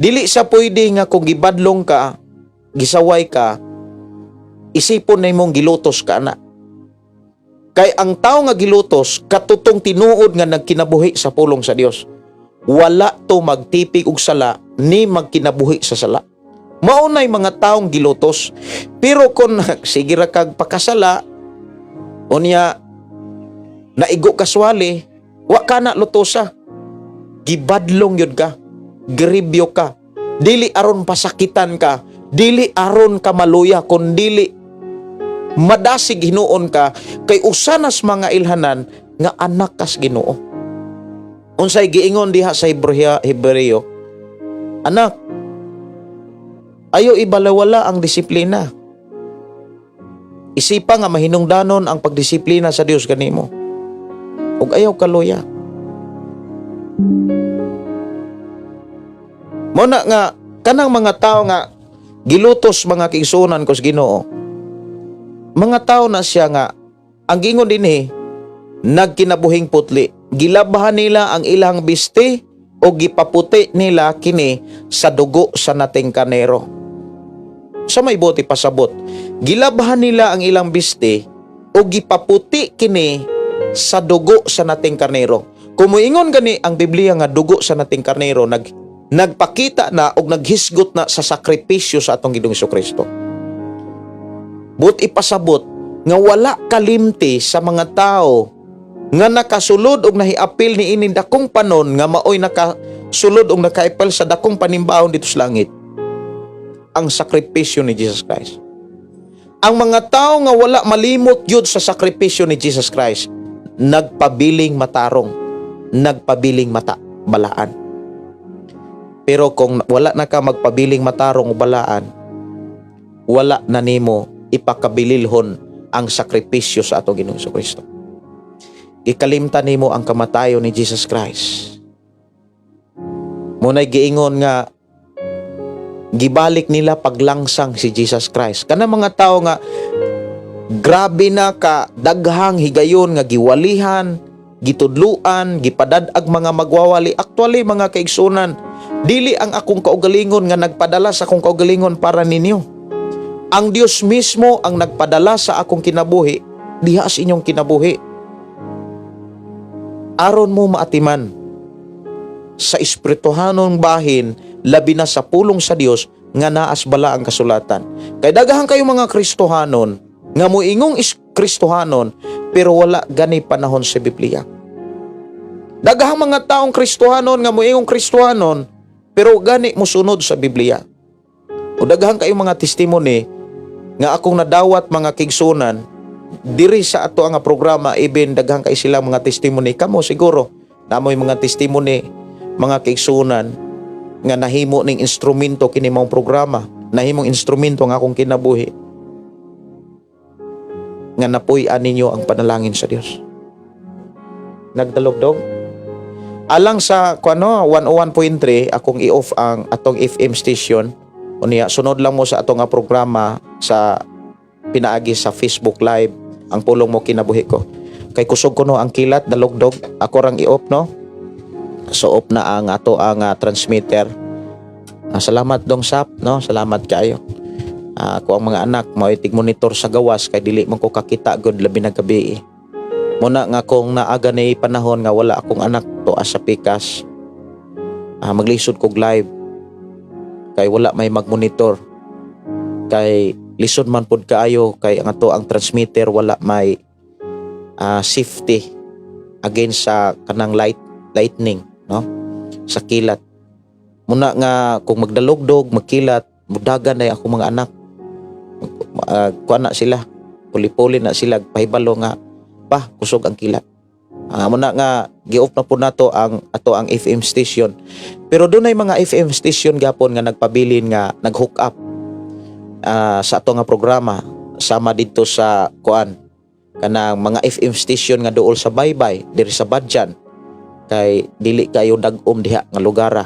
Dili sa pwede nga kung gibadlong ka, gisaway ka, isipon na imong gilutos ka na. Kay ang tao nga gilutos, katutong tinuod nga nagkinabuhi sa pulong sa Dios. Wala to magtipig og sala ni magkinabuhi sa sala. Mao nay mga taong gilutos. Pero kung sige ra kag pakasala, unya naigo ka swali, wa ka na lutosa. Gibadlong yun ka. Giribyo ka. Dili aron pasakitan ka, dili aron ka maluya, kun dili madasig hinuon ka kay usanas mga ilhanan nga anak kas Ginoo. Unsay giingon diha sa Hebreo? Anak, ayo ibalawala ang disiplina. Isipa nga mahinungdanon ang pagdisiplina sa Dios kanimo. Ug ayaw kaluya. Mo na nga kanang mga tao nga gilutos, mga kaigsuonan ko sa Ginoo. Mga tao na siya nga ang giingon dinhi nagkinabuhing putli. Gilabahan nila ang ilang biste o gipaputi nila kini sa dugo sa nating karnero. Sa may bote pasabot, gilabahan nila ang ilang biste o gipaputi kini sa dugo sa nating karnero. Kung moingon gani ang Biblia nga dugo sa nating karnero, nagpakita na og naghisgot na sa sakripisyo sa atong Ginoong Kristo. But ipasabot nga wala kalimti sa mga tao nga nakasulod og nahiapil ni ining dakong panon nga maoy nakasulod og nakaipil sa dakong panimbahon dito sa langit ang sakripisyo ni Jesus Christ. Ang mga tao nga wala malimot gyud sa sakripisyo ni Jesus Christ, nagpabiling matarong, nagpabiling mata balaan. Pero kung wala na ka magpabiling matarong o balaan, wala na nimo ipakabililhon ang sakripisyo sa atong Ginoong Kristo. Gikalimtan nimo ang kamatayon ni Jesus Christ. Muna'y giingon nga gibalik nila paglangsang si Jesus Christ. Kana mga tao nga grabe na ka daghang higayon nga giwalihan, gitudluan, gipadad-ag mga magwawali. Actually, mga kaigsunan, dili ang akong kaugalingon nga nagpadala sa akong kaugalingon para ninyo. Ang Dios mismo ang nagpadala sa akong kinabuhi diha sa inyong kinabuhi. Aron mo maatiman sa espirituhanong bahin, labi na sa pulong sa Dios nga naas bala ang kasulatan. Kay daghan kayo mga Kristohanon nga moingong is Kristohanon pero wala gani panahon sa Biblia. Daghang mga taong Kristohanon nga moingong Kristohanon pero gani mosunod sa Biblia. O daghan kayo mga testimony nga akong nadawat, mga kaigsunan, diri sa ato nga programa, even daghan kay sila mga testimony. Kamo siguro namoy mga testimony, mga kaigsunan, nga nahimo ning instrumento kini maong programa, nahimong instrumento nga akong kinabuhi nga napuy-an ninyo ang panalangin sa Dios. Nagdalugdog alang sa kuano 101.3, akong i-off ang atong FM station. Unya sunod lang mo sa atong nga programa sa pinaagi sa Facebook Live, Ang Pulong Mo Kinabuhi Ko, kay kusog kuno ang kilat, dalugdog. Ako rang i-off, no? So off na ang ato ang transmitter. Salamat dong sap, no? Salamat kayo. Ako ang mga anak mo tig monitor sa gawas kay dili man ko kakita gud, labi na gabi. Muna nga kung naaga ni panahon nga wala akong anak to sa pikas, maglisod kog live kay wala may magmonitor, kay lisod man pud kaayo kay ang ato ang transmitter wala may safety against sa kanang lightning, no, sa kilat. Muna nga kung magdalugdog, magkilat, mudagan na ako mga anak, kuan na sila, puli-puli na sila pahibalo nga, "Pa, kusog ang kilat." Muna nga gi-off na po nato ang ato ang FM station, pero doon ay mga FM station gapon nga nagpabilin nga nag-hook up sa ato nga programa, sama dito sa kuan kanang mga FM station nga duol sa Baybay, diri sa Badjan. Kay dili kayo dag-om diha nga lugara.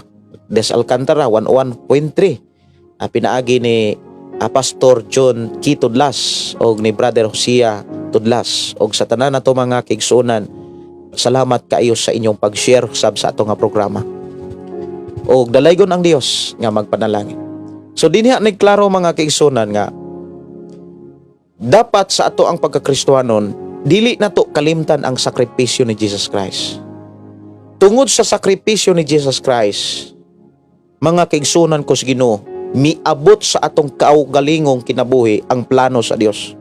Des Alcantara 101.3. Pinaagi ni Pastor John K. Tudlas og ni Brother Hosea Tudlas og sa tanan nato mga kaigsuonan, salamat kaayo sa inyong pag-share sab sa ato nga programa. Og dalaygon ang Dios nga magpanalangin. So dinhi nagklaro, mga kaigsuonan, nga dapat sa ato ang pagkakristohanon, dili nato kalimtan ang sakripisyo ni Jesus Christ. Tungod sa sakripisyo ni Jesus Christ, mga kaigsuonan ko sa Ginoo, miabot sa atong kaugalingong kinabuhi ang plano sa Dios.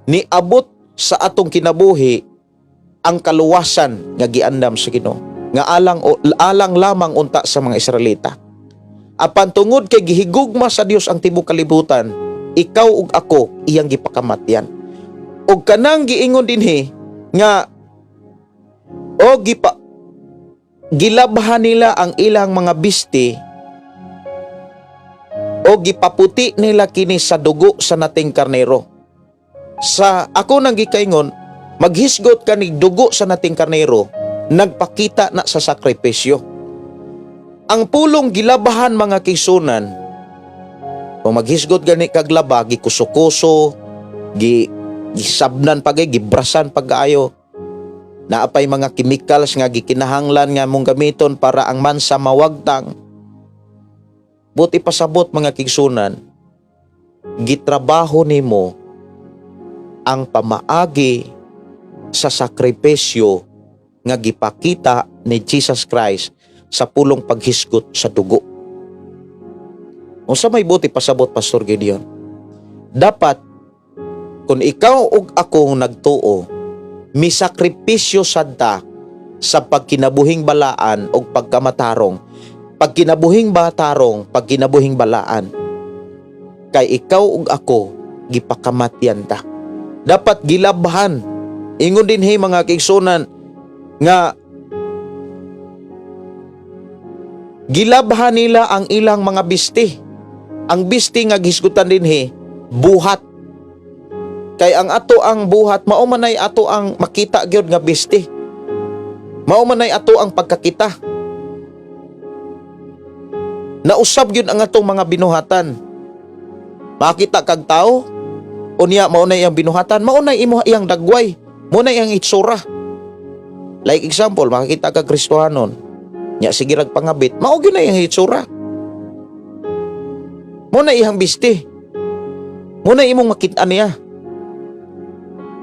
Niabot sa atong kinabuhi ang kaluwasan nga giandam sa Ginoo nga alang o, alang lamang unta sa mga Israelita. Apan tungod kay gihigugma sa Dios ang tibuok kalibutan, ikaw ug ako iyang gipakamatyan. Ug kanang giingon dinhi nga o gipa gilabhan nila ang ilang mga bisti o gipaputi nila kini sa dugo sa nating karnero. Sa ako nang gikaingon, maghisgot ka ni dugo sa nating karnero, nagpakita na sa sakripisyo. Ang pulong gilabahan, mga kaigsuonan, kung maghisgot gani kag laba, gikuso-kuso, gisabnan pa gay, gibrasan pag kaayo. Naapay mga chemicals nga gikinahanglan nga mong gamiton para ang mansa mawagtang. Buot ipasabot, mga kaigsuonan, gitrabaho nimo ang pamaagi sa sakripisyo nga gipakita ni Jesus Christ sa pulong paghisgot sa dugo. Unsa may buot ipasabot, Pastor Gideon? Dapat kung ikaw ug ako nagtuo, misakripisyo sad ta sa pagkinabuhing balaan o pagkamatarong. Pagkinabuhing matarong, pagkinabuhing balaan. Kay ikaw ug ako gipakamatyan ta. Dapat gilabhan. Ingon dinhi, mga kaigsuonan, nga gilabhan nila ang ilang mga bisti. Ang bisti nga gihisgutan dinhi, buhat. Kay ang ato ang buhat, mao man ay ato ang makita gyud nga bisti. Mao man ay ato ang pagkakita. Nausab gyud ang atong mga binuhatan. Makita kag tao, unya mao na iyang binuhatan, mao na imo iyang dagway, mao na iyang itsura. Like example, makakita kag Kristohanon, nya sige rag pangabit, mao gyud na iyang itsura. Mao na iyang bisti. Mao na imong makita niya.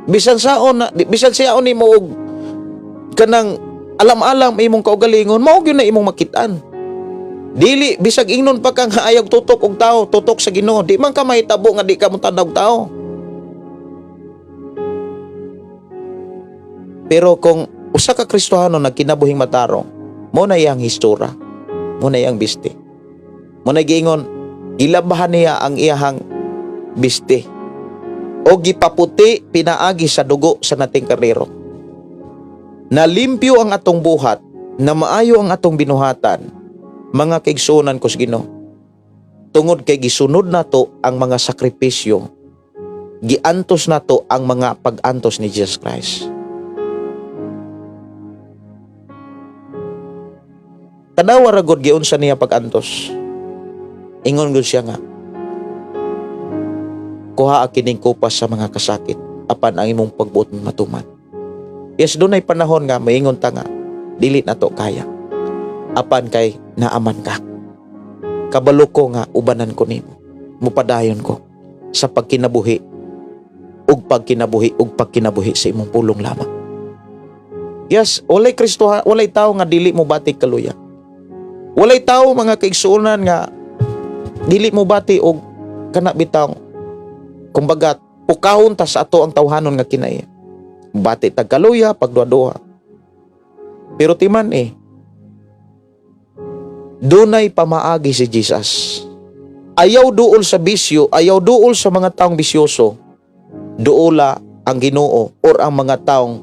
Bisan saon na, bisan siyaon nimo og kanang alam-alam imong kaugalingon, mao gyud na imong makitaan. Dili bisag ingnon pa kang ayaw tutok og tao, tutok sa Ginoo, di man ka mahitabo nga di ka mo tan-aw og tao. Pero kung usa ka Kristohano nagkinabuhing matarong, mao na iyang histura, mao na iyang bisti. Mao na giingon, gilabahan niya ang iyahang bisti o gipaputi pinaagi sa dugo sa nating karnero. Nalimpyo ang atong buhat, na maayo ang atong binuhatan, mga kaigsuonan ko sa Ginoo. Tungod kay gisunod nato ang mga sakripisyo, giantos nato ang mga pag-antos ni Jesus Christ. Tanawa ra gud giunsa niya pag-antos. Ingon gud siya nga, "Kuha kining kupas sa mga kasakit apan ang imong pagbuot matuman." Yes, dunay panahon nga maingon ta nga dili na to kaya. Apan kay naaman ka. Kabalo ko nga ubanan ko nimo. Mupadayon ko sa pagkinabuhi ug pagkinabuhi ug pagkinabuhi sa imong pulong lamang. Yes, walay Kristo, walay tao nga dili mo bati kaluya. Walay tao, mga kaigsuonan, nga dili mo bati og kana bitaw, kumbaga, pukahon ta sa ato ang tawhanon nga kinaiya. Bati tag kaluya, pagduha-duha. Pero timan eh, dunay pamaagi si Jesus. Ayaw duol sa bisyo, ayaw duol sa mga taong bisyoso. Duola ang Ginoo or ang mga taong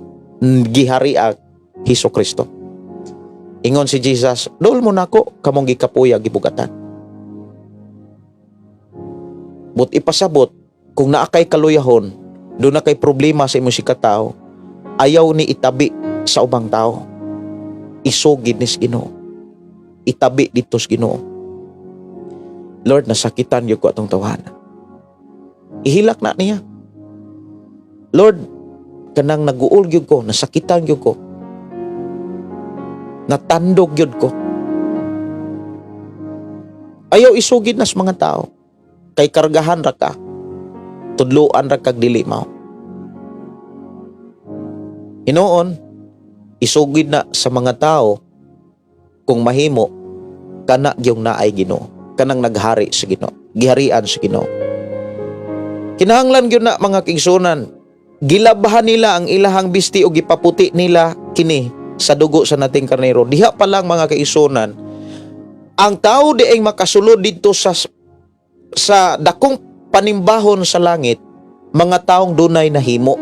gihariag Hesus Kristo. Ingon si Jesus, "Duol mo nako kamong gikapuya, gibugatan." Buot ipasabot, kung naa kay kaluyahon, duna kay problema sa imong sikatao, ayaw ni itabi sa ubang tao. Isugid nis Ginoo. Itabi dito sa Ginoo. Lord, nasakitan gyud ko atong tawhana. Ihilak na niya. Lord, kanang naguol gyud ko, nasakitan gyud ko. Natandog gyud ko. Ayaw isugid nas mga tao. Kay kargahan ra ka. Tudluan ra kag dili mao. Hinuon, isugid na sa mga tao kung mahimo kana gyung naay Ginoo, kanang naghari sa Ginoo, giharian sa Ginoo. Kinahanglan gyud na, mga kaigsuonan, gilabhan nila ang ilahang bisti o gipaputi nila kini sa dugo sa Nating Karnero. Diha pa lang, mga kaigsuonan, ang tao diay makasulod didto sa dakong panimbahon sa langit, mga taong dunay nahimo.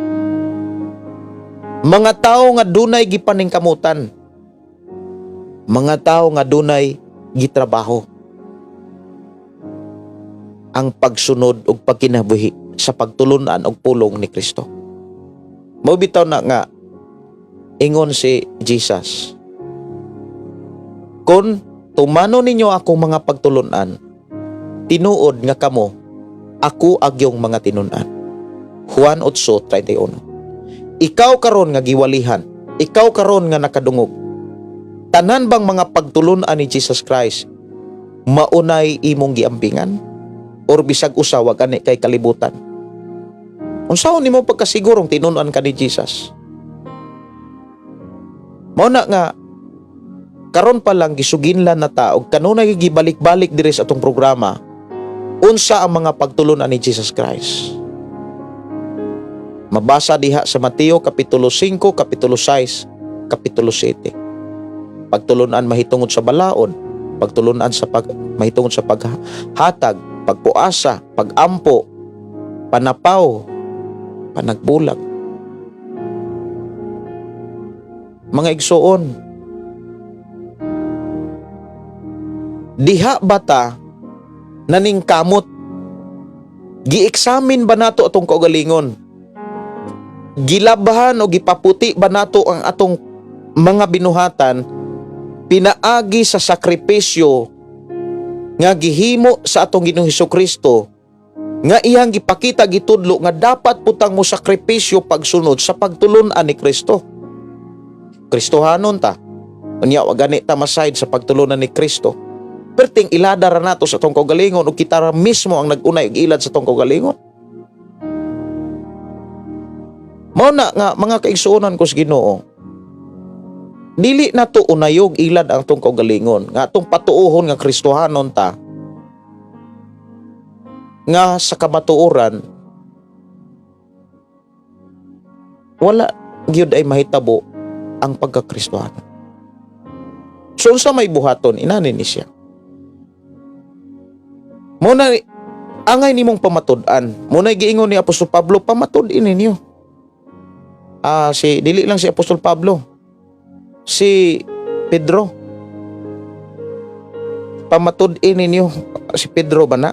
Mga tao nga dunay gipaningkamutan. Mga tao nga dunay gitrabaho. Ang pagsunod ug pagkinabuhi sa pagtulunan og pulong ni Kristo. Mao bitaw na nga ingon si Jesus, "Kung tumano ninyo akong mga pagtulunan, tinuod nga kamo ako agyong mga tinun-an." Juan 8:31. Ikaw karon nga giwalihan, ikaw karon nga nakadungog. Tanan bang mga pagtulunan ni Jesus Christ maunay imong giampingan or bisag usa wa gani kay kalibutan? Unsaon nimo pagkasigurong tinun-an ka ni Jesus? Mao na nga karon pa lang gisuginlan na ta og kanunay gibalik-balik diri sa atong programa unsa ang mga pagtulunan ni Jesus Christ. Mabasa diha sa Mateo kapitulo 5, kapitulo 6, kapitulo 7. Pagtulunan mahitungod sa balaod, pagtulunan sa pag mahitungod sa paghatag, pagpuasa, pagampo, panapaw, panagbulag. Mga igsuon, diha bata naningkamot? Gi-examine ba nato atong kaugalingon? Gilabhan o gipaputi ba nato ang atong mga binuhatan pinaagi sa sakripisyo nga gihimo sa atong Ginoong Kristo nga iyang gipakita, gitudlo nga dapat putang mo sakripisyo pagsunod sa pagtulun-an ni Kristo? Kristohanon ta. Unya wa gani ta maside sa pagtulunan ni Kristo. Perting ilada ra nato sa atong kaugalingon ug kita ra mismo ang nag-unay og ilad sa atong kaugalingon. Mao na nga, mga kaigsuonan ko sa Ginoo, dili na to unayog ilad ang atong kaugalingon nga atong patuohon nga Kristohanon ta, nga sa kamatuoran wala gyud ay mahitabo ang pagkakristohanon. So unsa may buhaton inani ni siya? Mao na angay nimong pamatud-an. Mao na giingon ni Apostol Pablo, pamatud-in ninyo. Si dili lang si Apostol Pablo. Si Pedro. Pamatud-in ninyo, si Pedro ba na?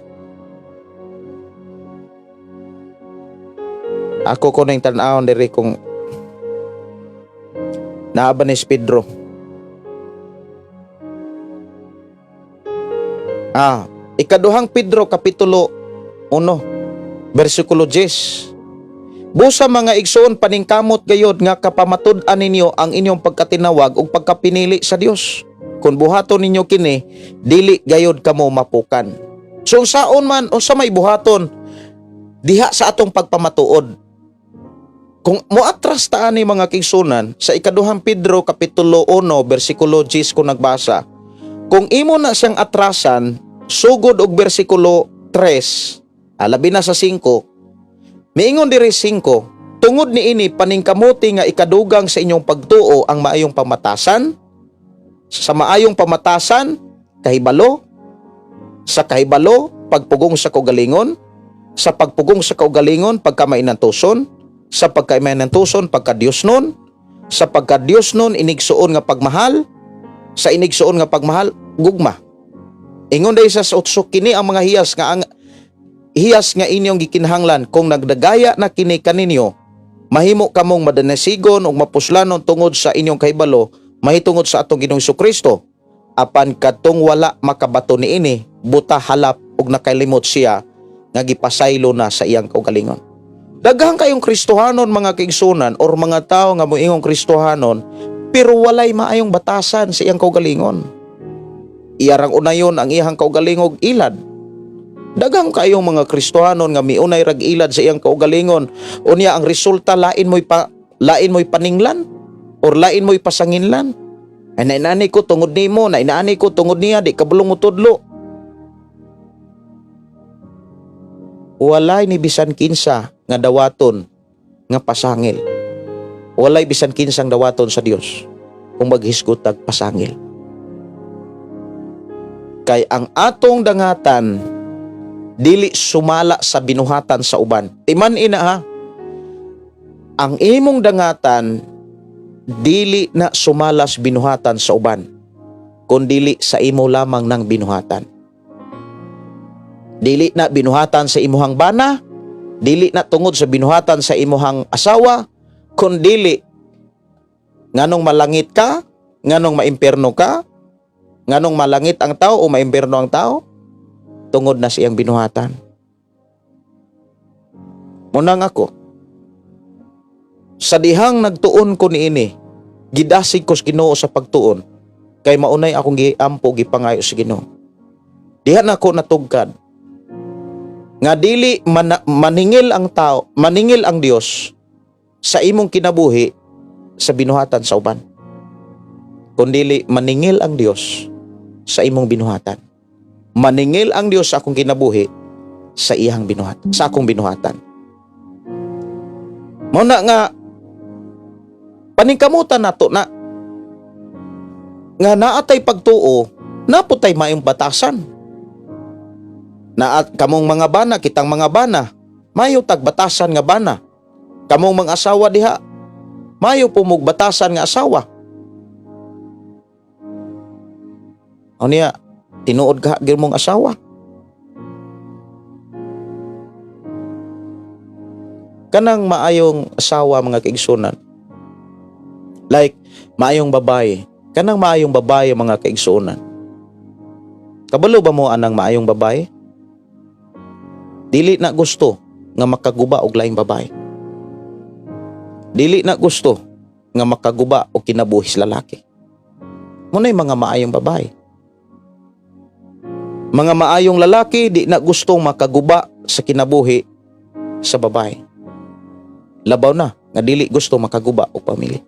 Ako ko nang tan-awon diri kung naa ba ni si Pedro. Ikaduhang Pedro kapitulo 1 bersikulo 10. Busa, mga igsoon, paningkamot gayod nga kapamatud-an ninyo ang inyong pagkatinawag ug pagkapinili sa Dios. Kung buhaton ninyo kini, dili gayod kamo mapukan. So unsaon man, unsa may buhaton diha sa atong pagpamatuod? Kung moatras ta ani, mga kaigsuonan, sa Ikaduhang Pedro kapitulo 1 bersikulo 10 kung nagbasa, kung imo na siyang atrasan sugod og bersikulo 3, labi na sa 5, miingon diri 5, "Tungod niini paningkamuti nga ikadugang sa inyong pagtuo ang maayong pamatasan, sa maayong pamatasan kahibalo, sa kahibalo pagpugong sa kaugalingon, sa pagpugong sa kaugalingon pagkamainantuson, sa pagkamainantuson pagkadiosnon, sa pagkadiosnon inigsuon nga pagmahal, sa inigsuon nga pagmahal gugma." Ingon dahil sa 8, "Kini ang mga hiyas nga ang hiyas nga inyong gikinahanglan. Kung nagdagaya na kini kaninyo, mahimo kamong madanasigon ug mapuslanon tungod sa inyong kahibalo Mahitungod sa atong Ginoong Kristo. Apan kadtong wala makabato niini, buta, halap ug nakalimot siya nga gipasaylo na sa iyang kaugalingon. Daghang kayong Kristohanon, mga kaigsunan, or mga tao nga moingong Kristohanon, pero walay maayong batasan sa iyang kaugalingon. Iyarang unayon ang iyang kaugalingog ilad. Daghang kayong mga Kristohanon nga miunay rag ilad sa iyang kaugalingon. Unya ang resulta, lain mo'y paninglan or lain mo'y pasanginlan. Ay, nainani ko tungod nimo, nainani ko tungod niya, di kabulong mo tudlo. Walay ni bisan kinsa nga dawaton nga pasangil. Walay bisan kinsang dawaton sa Dios kung maghisgot tag pasangil. Kay ang atong dangatan dili sumala sa binuhatan sa uban. Timan ina ha. Ang imong dangatan dili na sumala sa binuhatan sa uban, kundili sa imo lamang ng binuhatan. Dili na binuhatan sa imuhang bana, dili na tungod sa binuhatan sa imuhang asawa, kundili nganong malangit ka, nganong maimpierno ka, nganong malangit ang tao o maimpierno ang tao, tungod na siyang binuhatan. Munang ako, sa dihang nagtuon ko niini, gidasig ko sa Ginoo sa pagtuon, kay maunay akong giampo, gipangayo sa Ginoo. Diha na ako natugkad nga dili maningil ang tao, maningil ang Dios sa imong kinabuhi sa binuhatan sa uban. Kundili maningil ang Dios sa imong binuhatan. Maningil ang Dios sa akong kinabuhi sa iyang binuhatan, sa akong binuhatan. Mao na nga paningkamutan nato na nga naatay pagtuo, naputay maayong batasan. Naat kamong mga bana, kitang mga bana, mayo tag batasan nga bana. Kamong mga asawa diha, mayo pumug batasan nga asawa. Unya, tinuod ka gyud mong asawa. Kanang maayong asawa, mga kaigsunan. Like, maayong babae. Kanang maayong babae, mga kaigsunan. Kabalo ba mo anang maayong babae? Dili na gusto nga makaguba og laing babae. Dili na gusto nga makaguba og kinabuhi sa lalaki. Muna'y mga maayong babae. Mga maayong lalaki, di na gustong makaguba sa kinabuhi sa babae. Labaw na nga dili gusto makaguba og pamilya.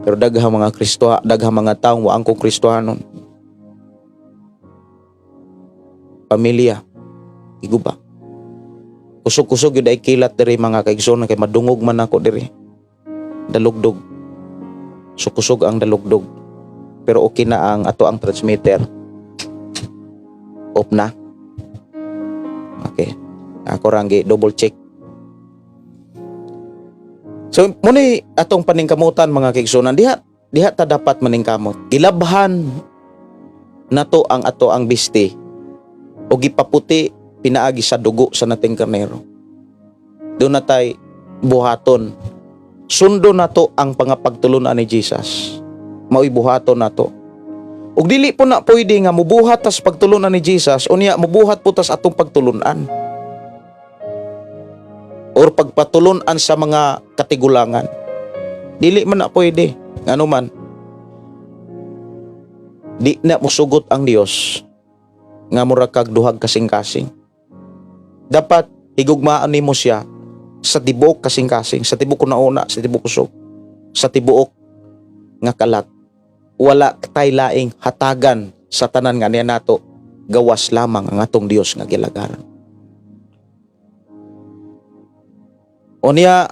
Pero daghang mga Kristo, daghang mga taong wa angkong Kristohanon. Pamilya iguba. Kusog-kusog yun ay kilat diri, mga kaigsoon, kay madungog man ako diri. Dalugdog. So kusog ang dalugdog. Pero okay na ang ato ang transmitter. Off na. Okay. Ako ranggi double check. So muni atong paningkamutan, mga kaigsunan, diha diha ta dapat maningkamot. Gilabhan nato ang ato ang bisti o gipaputi pinaagi sa dugo sa nating karnero. Doon na tay buhaton. Sundo nato ang pangapagtulunan ni Jesus. Mao'y buhaton nato. Ug dili po na pwede nga mubuhat tas pagtulunan ni Jesus, unya mubuhat po tas atong pagtulunan or pagpatulunan sa mga katigulangan. Dili man na pwede. Ngano man, di na musugot ang Dios nga mura kag duhag kasing-kasing. Dapat higugmaan nimo siya sa tibuok kasing-kasing, sa tibuok nauna, sa tibuok kusog, sa tibuok nga kalag. Wala tay laing hatagan sa tanan nga niya nato, gawas lamang ang atong Dios nga gilagaran. Unya,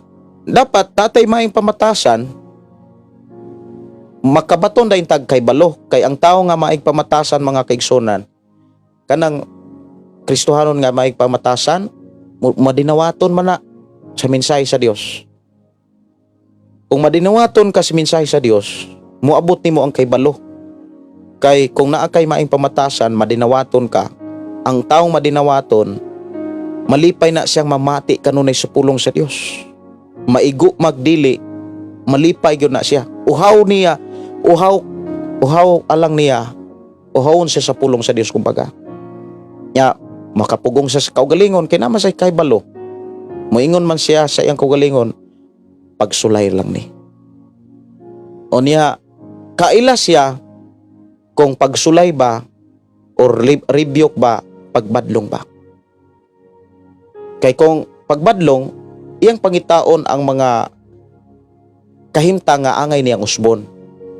dapat tatay maing pamatasan, makabaton dayon tag kay balo, kay ang tawo nga maing pamatasan, mga kaigsunan, kanang Kristohanon nga maing pamatasan, madinawaton man na sa mensahe sa Dios. Kung madinawaton ka sa mensahe sa Dios, moabot nimo ang kaybalo. Kay kung naa kay maing pamatasan, madinawaton ka. Ang taong madinawaton, malipay na siyang mamati kanunay sa pulong sa Dios. Maigo magdili, malipay gyud na siya. Uhaw niya, Uhaw, uhaw alang niya, uhawon siya sa pulong sa Dios kumbaga. Nya makapugong siya sa kaugalingon kay naman say kaybalo. Moingon man siya sa iyang kaugalingon, pagsulay lang ni. O niya, kaila siya kung pagsulay ba or rebuke ba, pagbadlong ba. Kay kung pagbadlong, iyang pangitaon ang mga kahimtang nga angay niyang usbon.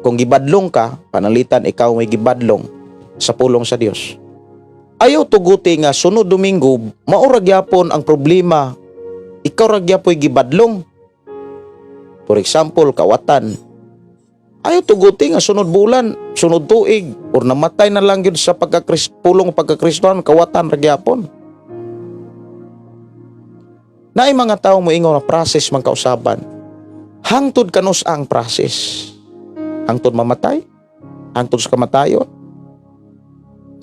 Kung gibadlong ka, panalitan ikaw may gibadlong sa pulong sa Dios. Ayaw tuguti nga sunod Domingo, mao ra gyapon ang problema. Ikaw ra gyapoy gibadlong. For example, kawatan. Ayaw tuguti nga sunod bulan, sunod tuig, or namatay na lang gyud sa pulong pagkakristohan, kawatan ra gyapon. Naay mga tao moingon na process man kausaban. Hangtod kanus ang process? Hangtod mamatay? Hangtod sa kamatayon?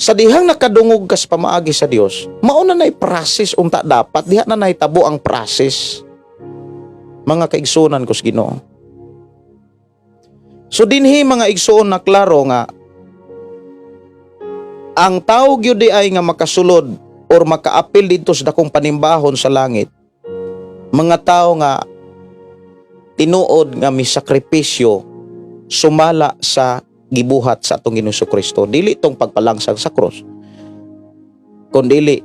Sa dihang nakadungog ka sa pamaagi sa Dios, mao na nay process unta dapat diha na nahitabo ang process. Mga kaigsuonan ko sa Ginoo. So dinhi, mga igsuon, na klaro nga ang tao gyud di ay nga makasulod or makaapil didto sa dakong panimbahon sa langit, mga tao nga tinuod nga misakripisyo sumala sa gibuhat sa atong Ginoong Kristo. Dili tong pagpalangsang sa krus, kundili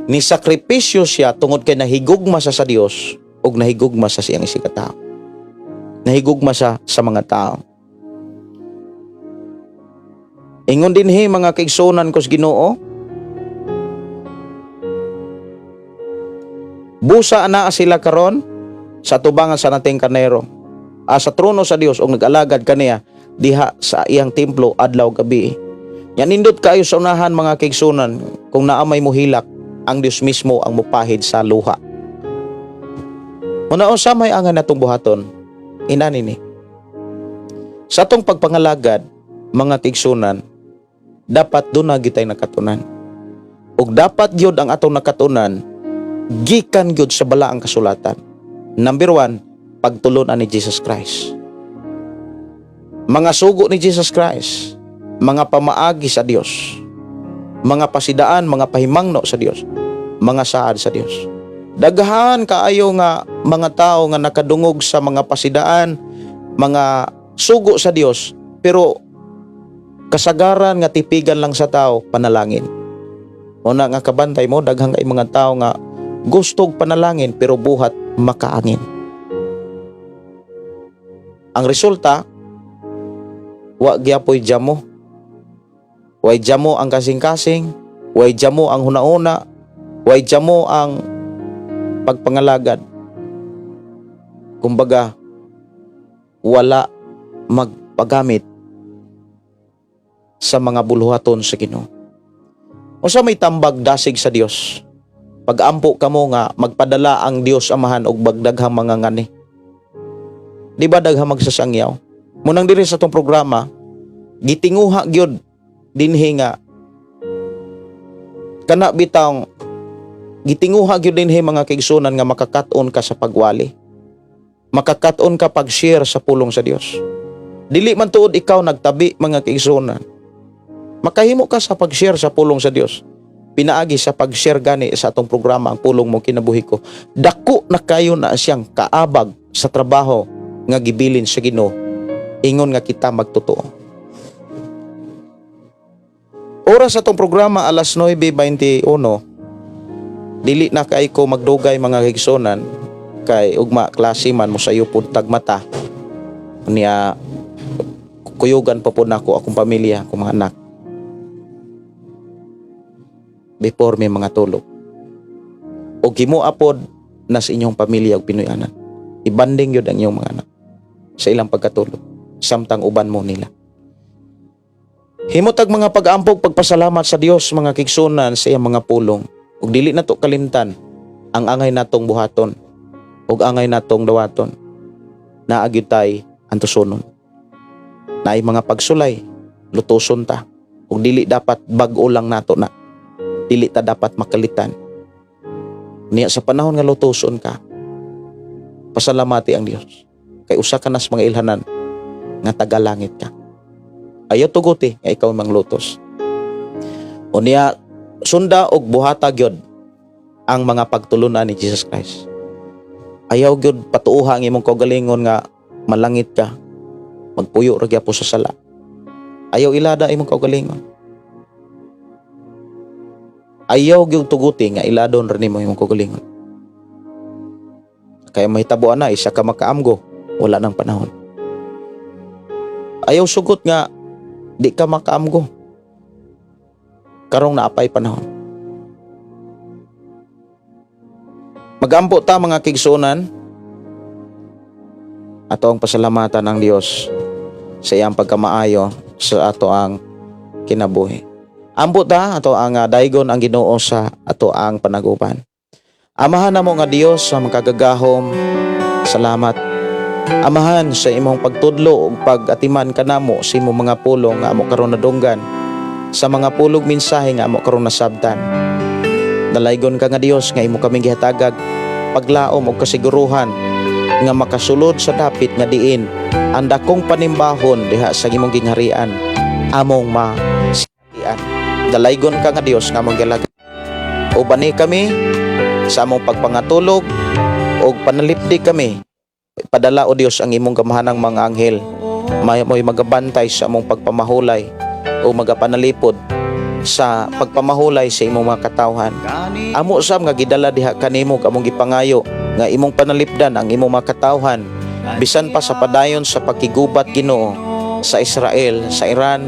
ni sakripisyo siya tungod kay nahigugma siya sa Dios ug nahigugma sa siyang isigkatawo. Nahigugma siya sa mga tao. Ingon dinhi, mga kaigsuonan ko sa Ginoo, busa ana sila karon sa tubangan sa nating karnero. Ah, sa trono sa Dios og nag-alagad kaniya diha sa iyang templo adlaw gabi. Yan, nindot kayo sa unahan, mga kaigsuonan, kung naa may muhilak, ang Dios mismo ang mupahid sa luha. Muna unsa may angan natong buhaton, inani ni. Sa atong pagpangalagad, mga kaigsuonan, dapat duna gitay nakatunan. Ug dapat gyud ang atong nakatunan gikan gyud sa balaang kasulatan. Number 1, pagtulunan ni Jesus Christ. Mga sugo ni Jesus Christ, mga pamaagi sa Dios, mga pasidaan, mga pahimangno sa Dios, mga saad sa Dios. Daghan kaayo nga mga tao nga nakadungog sa mga pasidaan, mga sugo sa Dios, pero kasagaran nga tipigan lang sa tao panalangin. Una nga kabantay mo, daghang kay mga tao nga gustog panalangin pero buhat makaangin. Ang resulta, wa gyapoy jamo. Way jamo ang kasing-kasing, way jamo ang hunauna, way jamo ang pagpangalagad. Kumbaga, wala magpagamit sa mga buluhaton sa Ginoo. Unsa may tambag dasig sa Dios? Pag-ampo kamo nga magpadala ang Dios Amahan og bagdaghang mga ngani. Di ba daghang magsasangyaw? Munang diri sa atong programa, gitinguha gyud dinhi nga kana bitang gitinguha gyud dinhi, mga kaigsuonan, nga makakat-on ka sa pagwali. Makakat-on ka pag-share sa pulong sa Dios. Dili man tuod ikaw nagtabi, mga kaigsuonan. Makahimo ka sa pag-share sa pulong sa Dios. Pinaagi sa pag-share gani sa atong programa, Ang Pulong Mo Kinabuhi Ko. Dako na kayo na siyang kaabag sa trabaho nga gibilin sa Ginoo ingon nga kita magtotoo. Oras sa atong programa, alas 9:21. Dili na kay ko magdugay, mga kaigsuonan, kay ugma klase man mo sayo pud tag mata niya, kuyugan pa pod nako akong pamilya, akong mga anak before may mga tulog. O himoa pod na sa inyong pamilya ug Pinoy-anan. Ibanding yun ang inyong mga anak sa ilang pagkatulog samtang uban mo nila. Himotag mga pag-ampog, pagpasalamat sa Dios, mga kaigsuonan, sa iyang mga pulong. Ug dili nato kalimtan ang angay natong buhaton ug angay natong dawaton. Naa gyud tay antusonon. Naay mga pagsulay, lutuson ta. Ug dili dapat bag-o lang nato na. Dili ta dapat makalitan. Niya sa panahon nga lutuson ka, pasalamati ang Dios. Kay usa ka nas mga ilhanan nga taga-langit ka. Ayaw tuguti nga ikaw manglutos. Unya sunda og buhata gyud ang mga pagtulunan ni Jesus Christ. Ayaw gyud patuuha ang imong kaugalingon nga malangit ka. Magpuyo ra gyapon sa sala. Ayaw ilada imong kaugalingon. Ayaw gyud tuguti nga iladon ra nimo imong kaugalingon. Kaya mahitabo na isa ka makaamgo, wala nang panahon. Ayaw sugot nga di ka makaamgo. Karong naapay panahon. Magampo ta, mga kigsunan, ato ang pasalamatan ng Dios sa iyang pagkamaayo sa ato ang kinabuhi. Ampo ta, ato ang daygon ang Ginoo sa ato ang panagupan. Amahan namo nga Dios sa makagagahom, salamat, Amahan, sa imong pagtudlo ug pag-atiman kanamo sa imong mga pulong nga amo karon nadunggan, sa mga pulong mensahe nga amo karon nasabtan. Dalaygon ka nga Dios nga imo kaming gihatagag paglaom og kasiguruhan nga makasulod sa dapit nga diin ang dakong panimbahon diha sa imong gingharian among masatian. Dalaygon ka nga Dios nga among gialagad. Ubani kami sa among pagpangatulog og panalipdi kami. Padala, o Dios, ang imong gamahanang mga anghel. May mo'y magabantay sa among pagpamahulay o magapanalipod sa pagpamahulay sa imong mga katawhan. Amo sab nga gidala diha kanimo among gipangayo nga imong panalipdan ang imong mga katawhan bisan pa sa padayon sa pagkigubat, Ginoo, sa Israel, sa Iran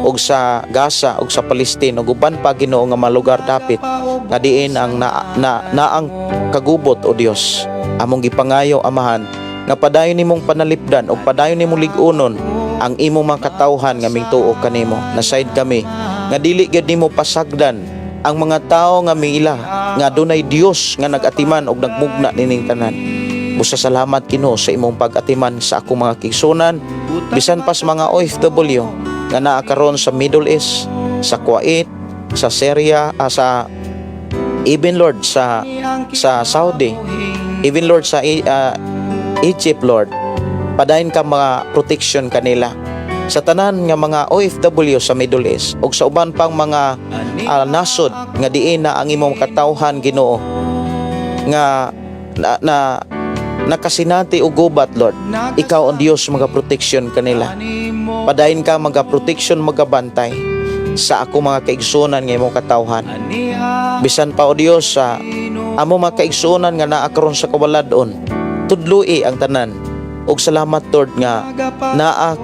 ug sa Gaza ug sa Palestine ug uban pa, Ginoo, nga malugar dapit nga diin ang na, na naang kagubot, o Dios. Among gipangayo, Amahan, nga padayon nimong panalipdan ug padayon nimong lig-unon ang imong mga katawhan nga mingtuo kanimo. Nasayod kami nga dili gyud nimo pasagdan ang mga tawo nga miila nga dunay Dios nga nag-atiman og nagmugna nining tanan. Busa salamat, Ginoo, sa imong pag-atiman sa akong mga kigsunan bisan pa sa mga OFW nga naa karon sa Middle East, sa Kuwait, sa Syria, sa even, Lord, sa Saudi, even, Lord, sa Egypt, Lord. Padayon ka mga protection kanila sa tanan nga mga OFW sa Middle East ug sa uban pang mga nasod nga diin na ang imong katawhan, Ginoo, nga na nakasinati og gubat. Lord, ikaw ang Dios mga protection kanila. Padayon ka mga protection, magabantay sa ako mga kaigsunan nga imong katawhan bisan pa, o Dios, sa amo mga kaigsunan nga naa karon sa kawaladon. Tudloi ang tanan ug salamat, Lord, nga naa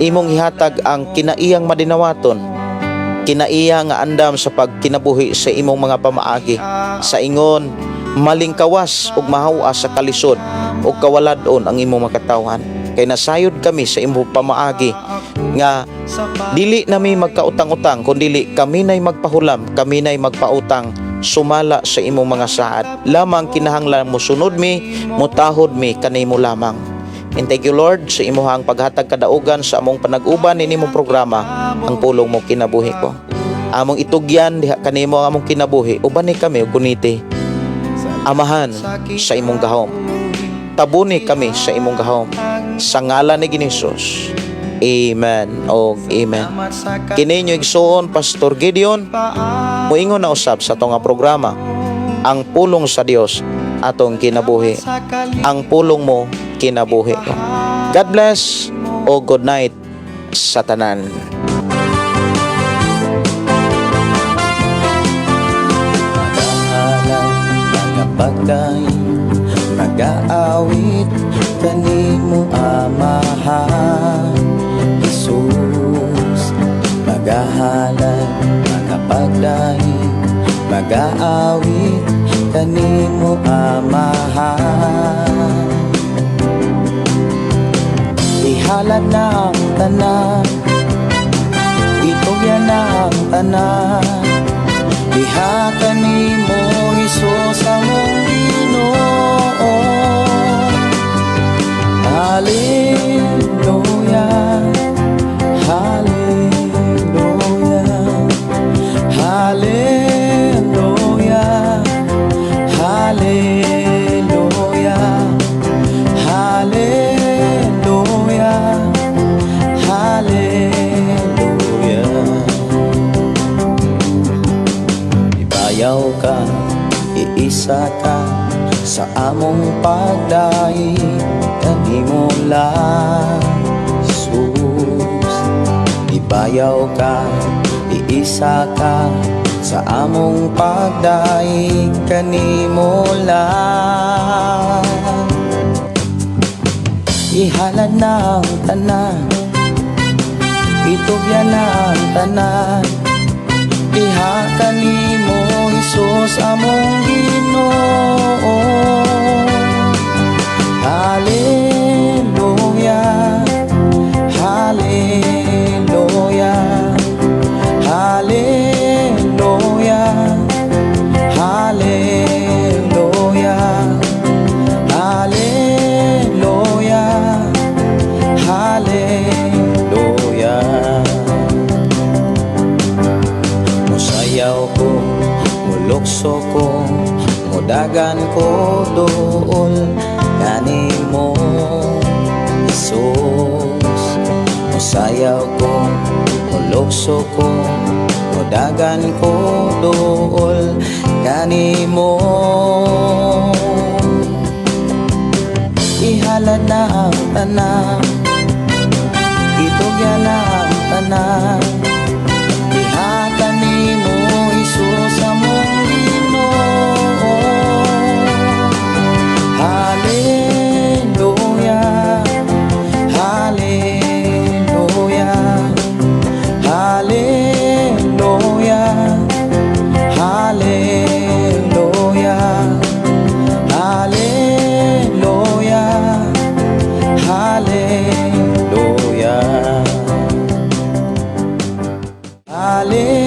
imong ihatag ang kinaiyang madinawaton, kinaiya nga andam sa pagkinabuhi sa imong mga pamaagi sa ingon malingkawas ug mahawa sa kalisod ug kawaladon ang imong makatawhan, kay nasayod kami sa imong pamaagi nga dili nami magkautang-utang kun dili kami nay magpahulam, kami nay magpautang sumala sa imong mga saad lamang. Kinahanglan mosunod mi, mutahod mi kanimo lamang. And thank you, Lord, sa imuhang paghatag kadaugan sa among panag-uban ini mong programa, Ang Pulong Mo Kinabuhi Ko. Among itugyan diha kanimo ang among kinabuhi. Ubani kami ug guniti, Amahan, sa imong gahom. Tabuni kami sa imong gahom. Sa ngalan ni Ginoong. Amen og amen. Kini inyo igsuon, Pastor Gideon, muingon na usab sa atong nga programa, Ang Pulong sa Dios Atong Kinabuhi. Ang pulong mo, kinabuhi ko. God bless o good night sa tanan. Magahalay, magapagdaig, magaawit kanimo, Amahan Jesus. Magahalay, magapagdaig, magaawit kanimo, Amahan. Ihalad na ang tanan, itugyan na ang tanan diha kanimo, Hesus among Ginoo. Hallelujah, Hallelujah, Hallelujah, Hallelujah, Hallelujah, Hallelujah. Iisa ka sa among pagdaig kanimo lang, Jesus. Ibayaw ka, iisa ka sa among pagdaig kanimo lang. Ihalad na ang tanan, itugyan na ang tanan diha kanimo, Hesus, among Ginoo. Hallelujah, Hallelujah, Hallelujah, Hallelujah, Hallelujah, Hallelujah. Musayaw ko, mulukso ko, mudagan ko duol kanimo, Jesus. Musayaw ko, mulukso ko, mudagan ko duol kanimo. Ihalad na ang tanan, itugyan na ang tanan diha kanimo, Hesus, among Ginoo. Hallelujah, Hallelujah, Hallelujah, Hallelujah, Hallelujah, Hallelujah. Hallelujah.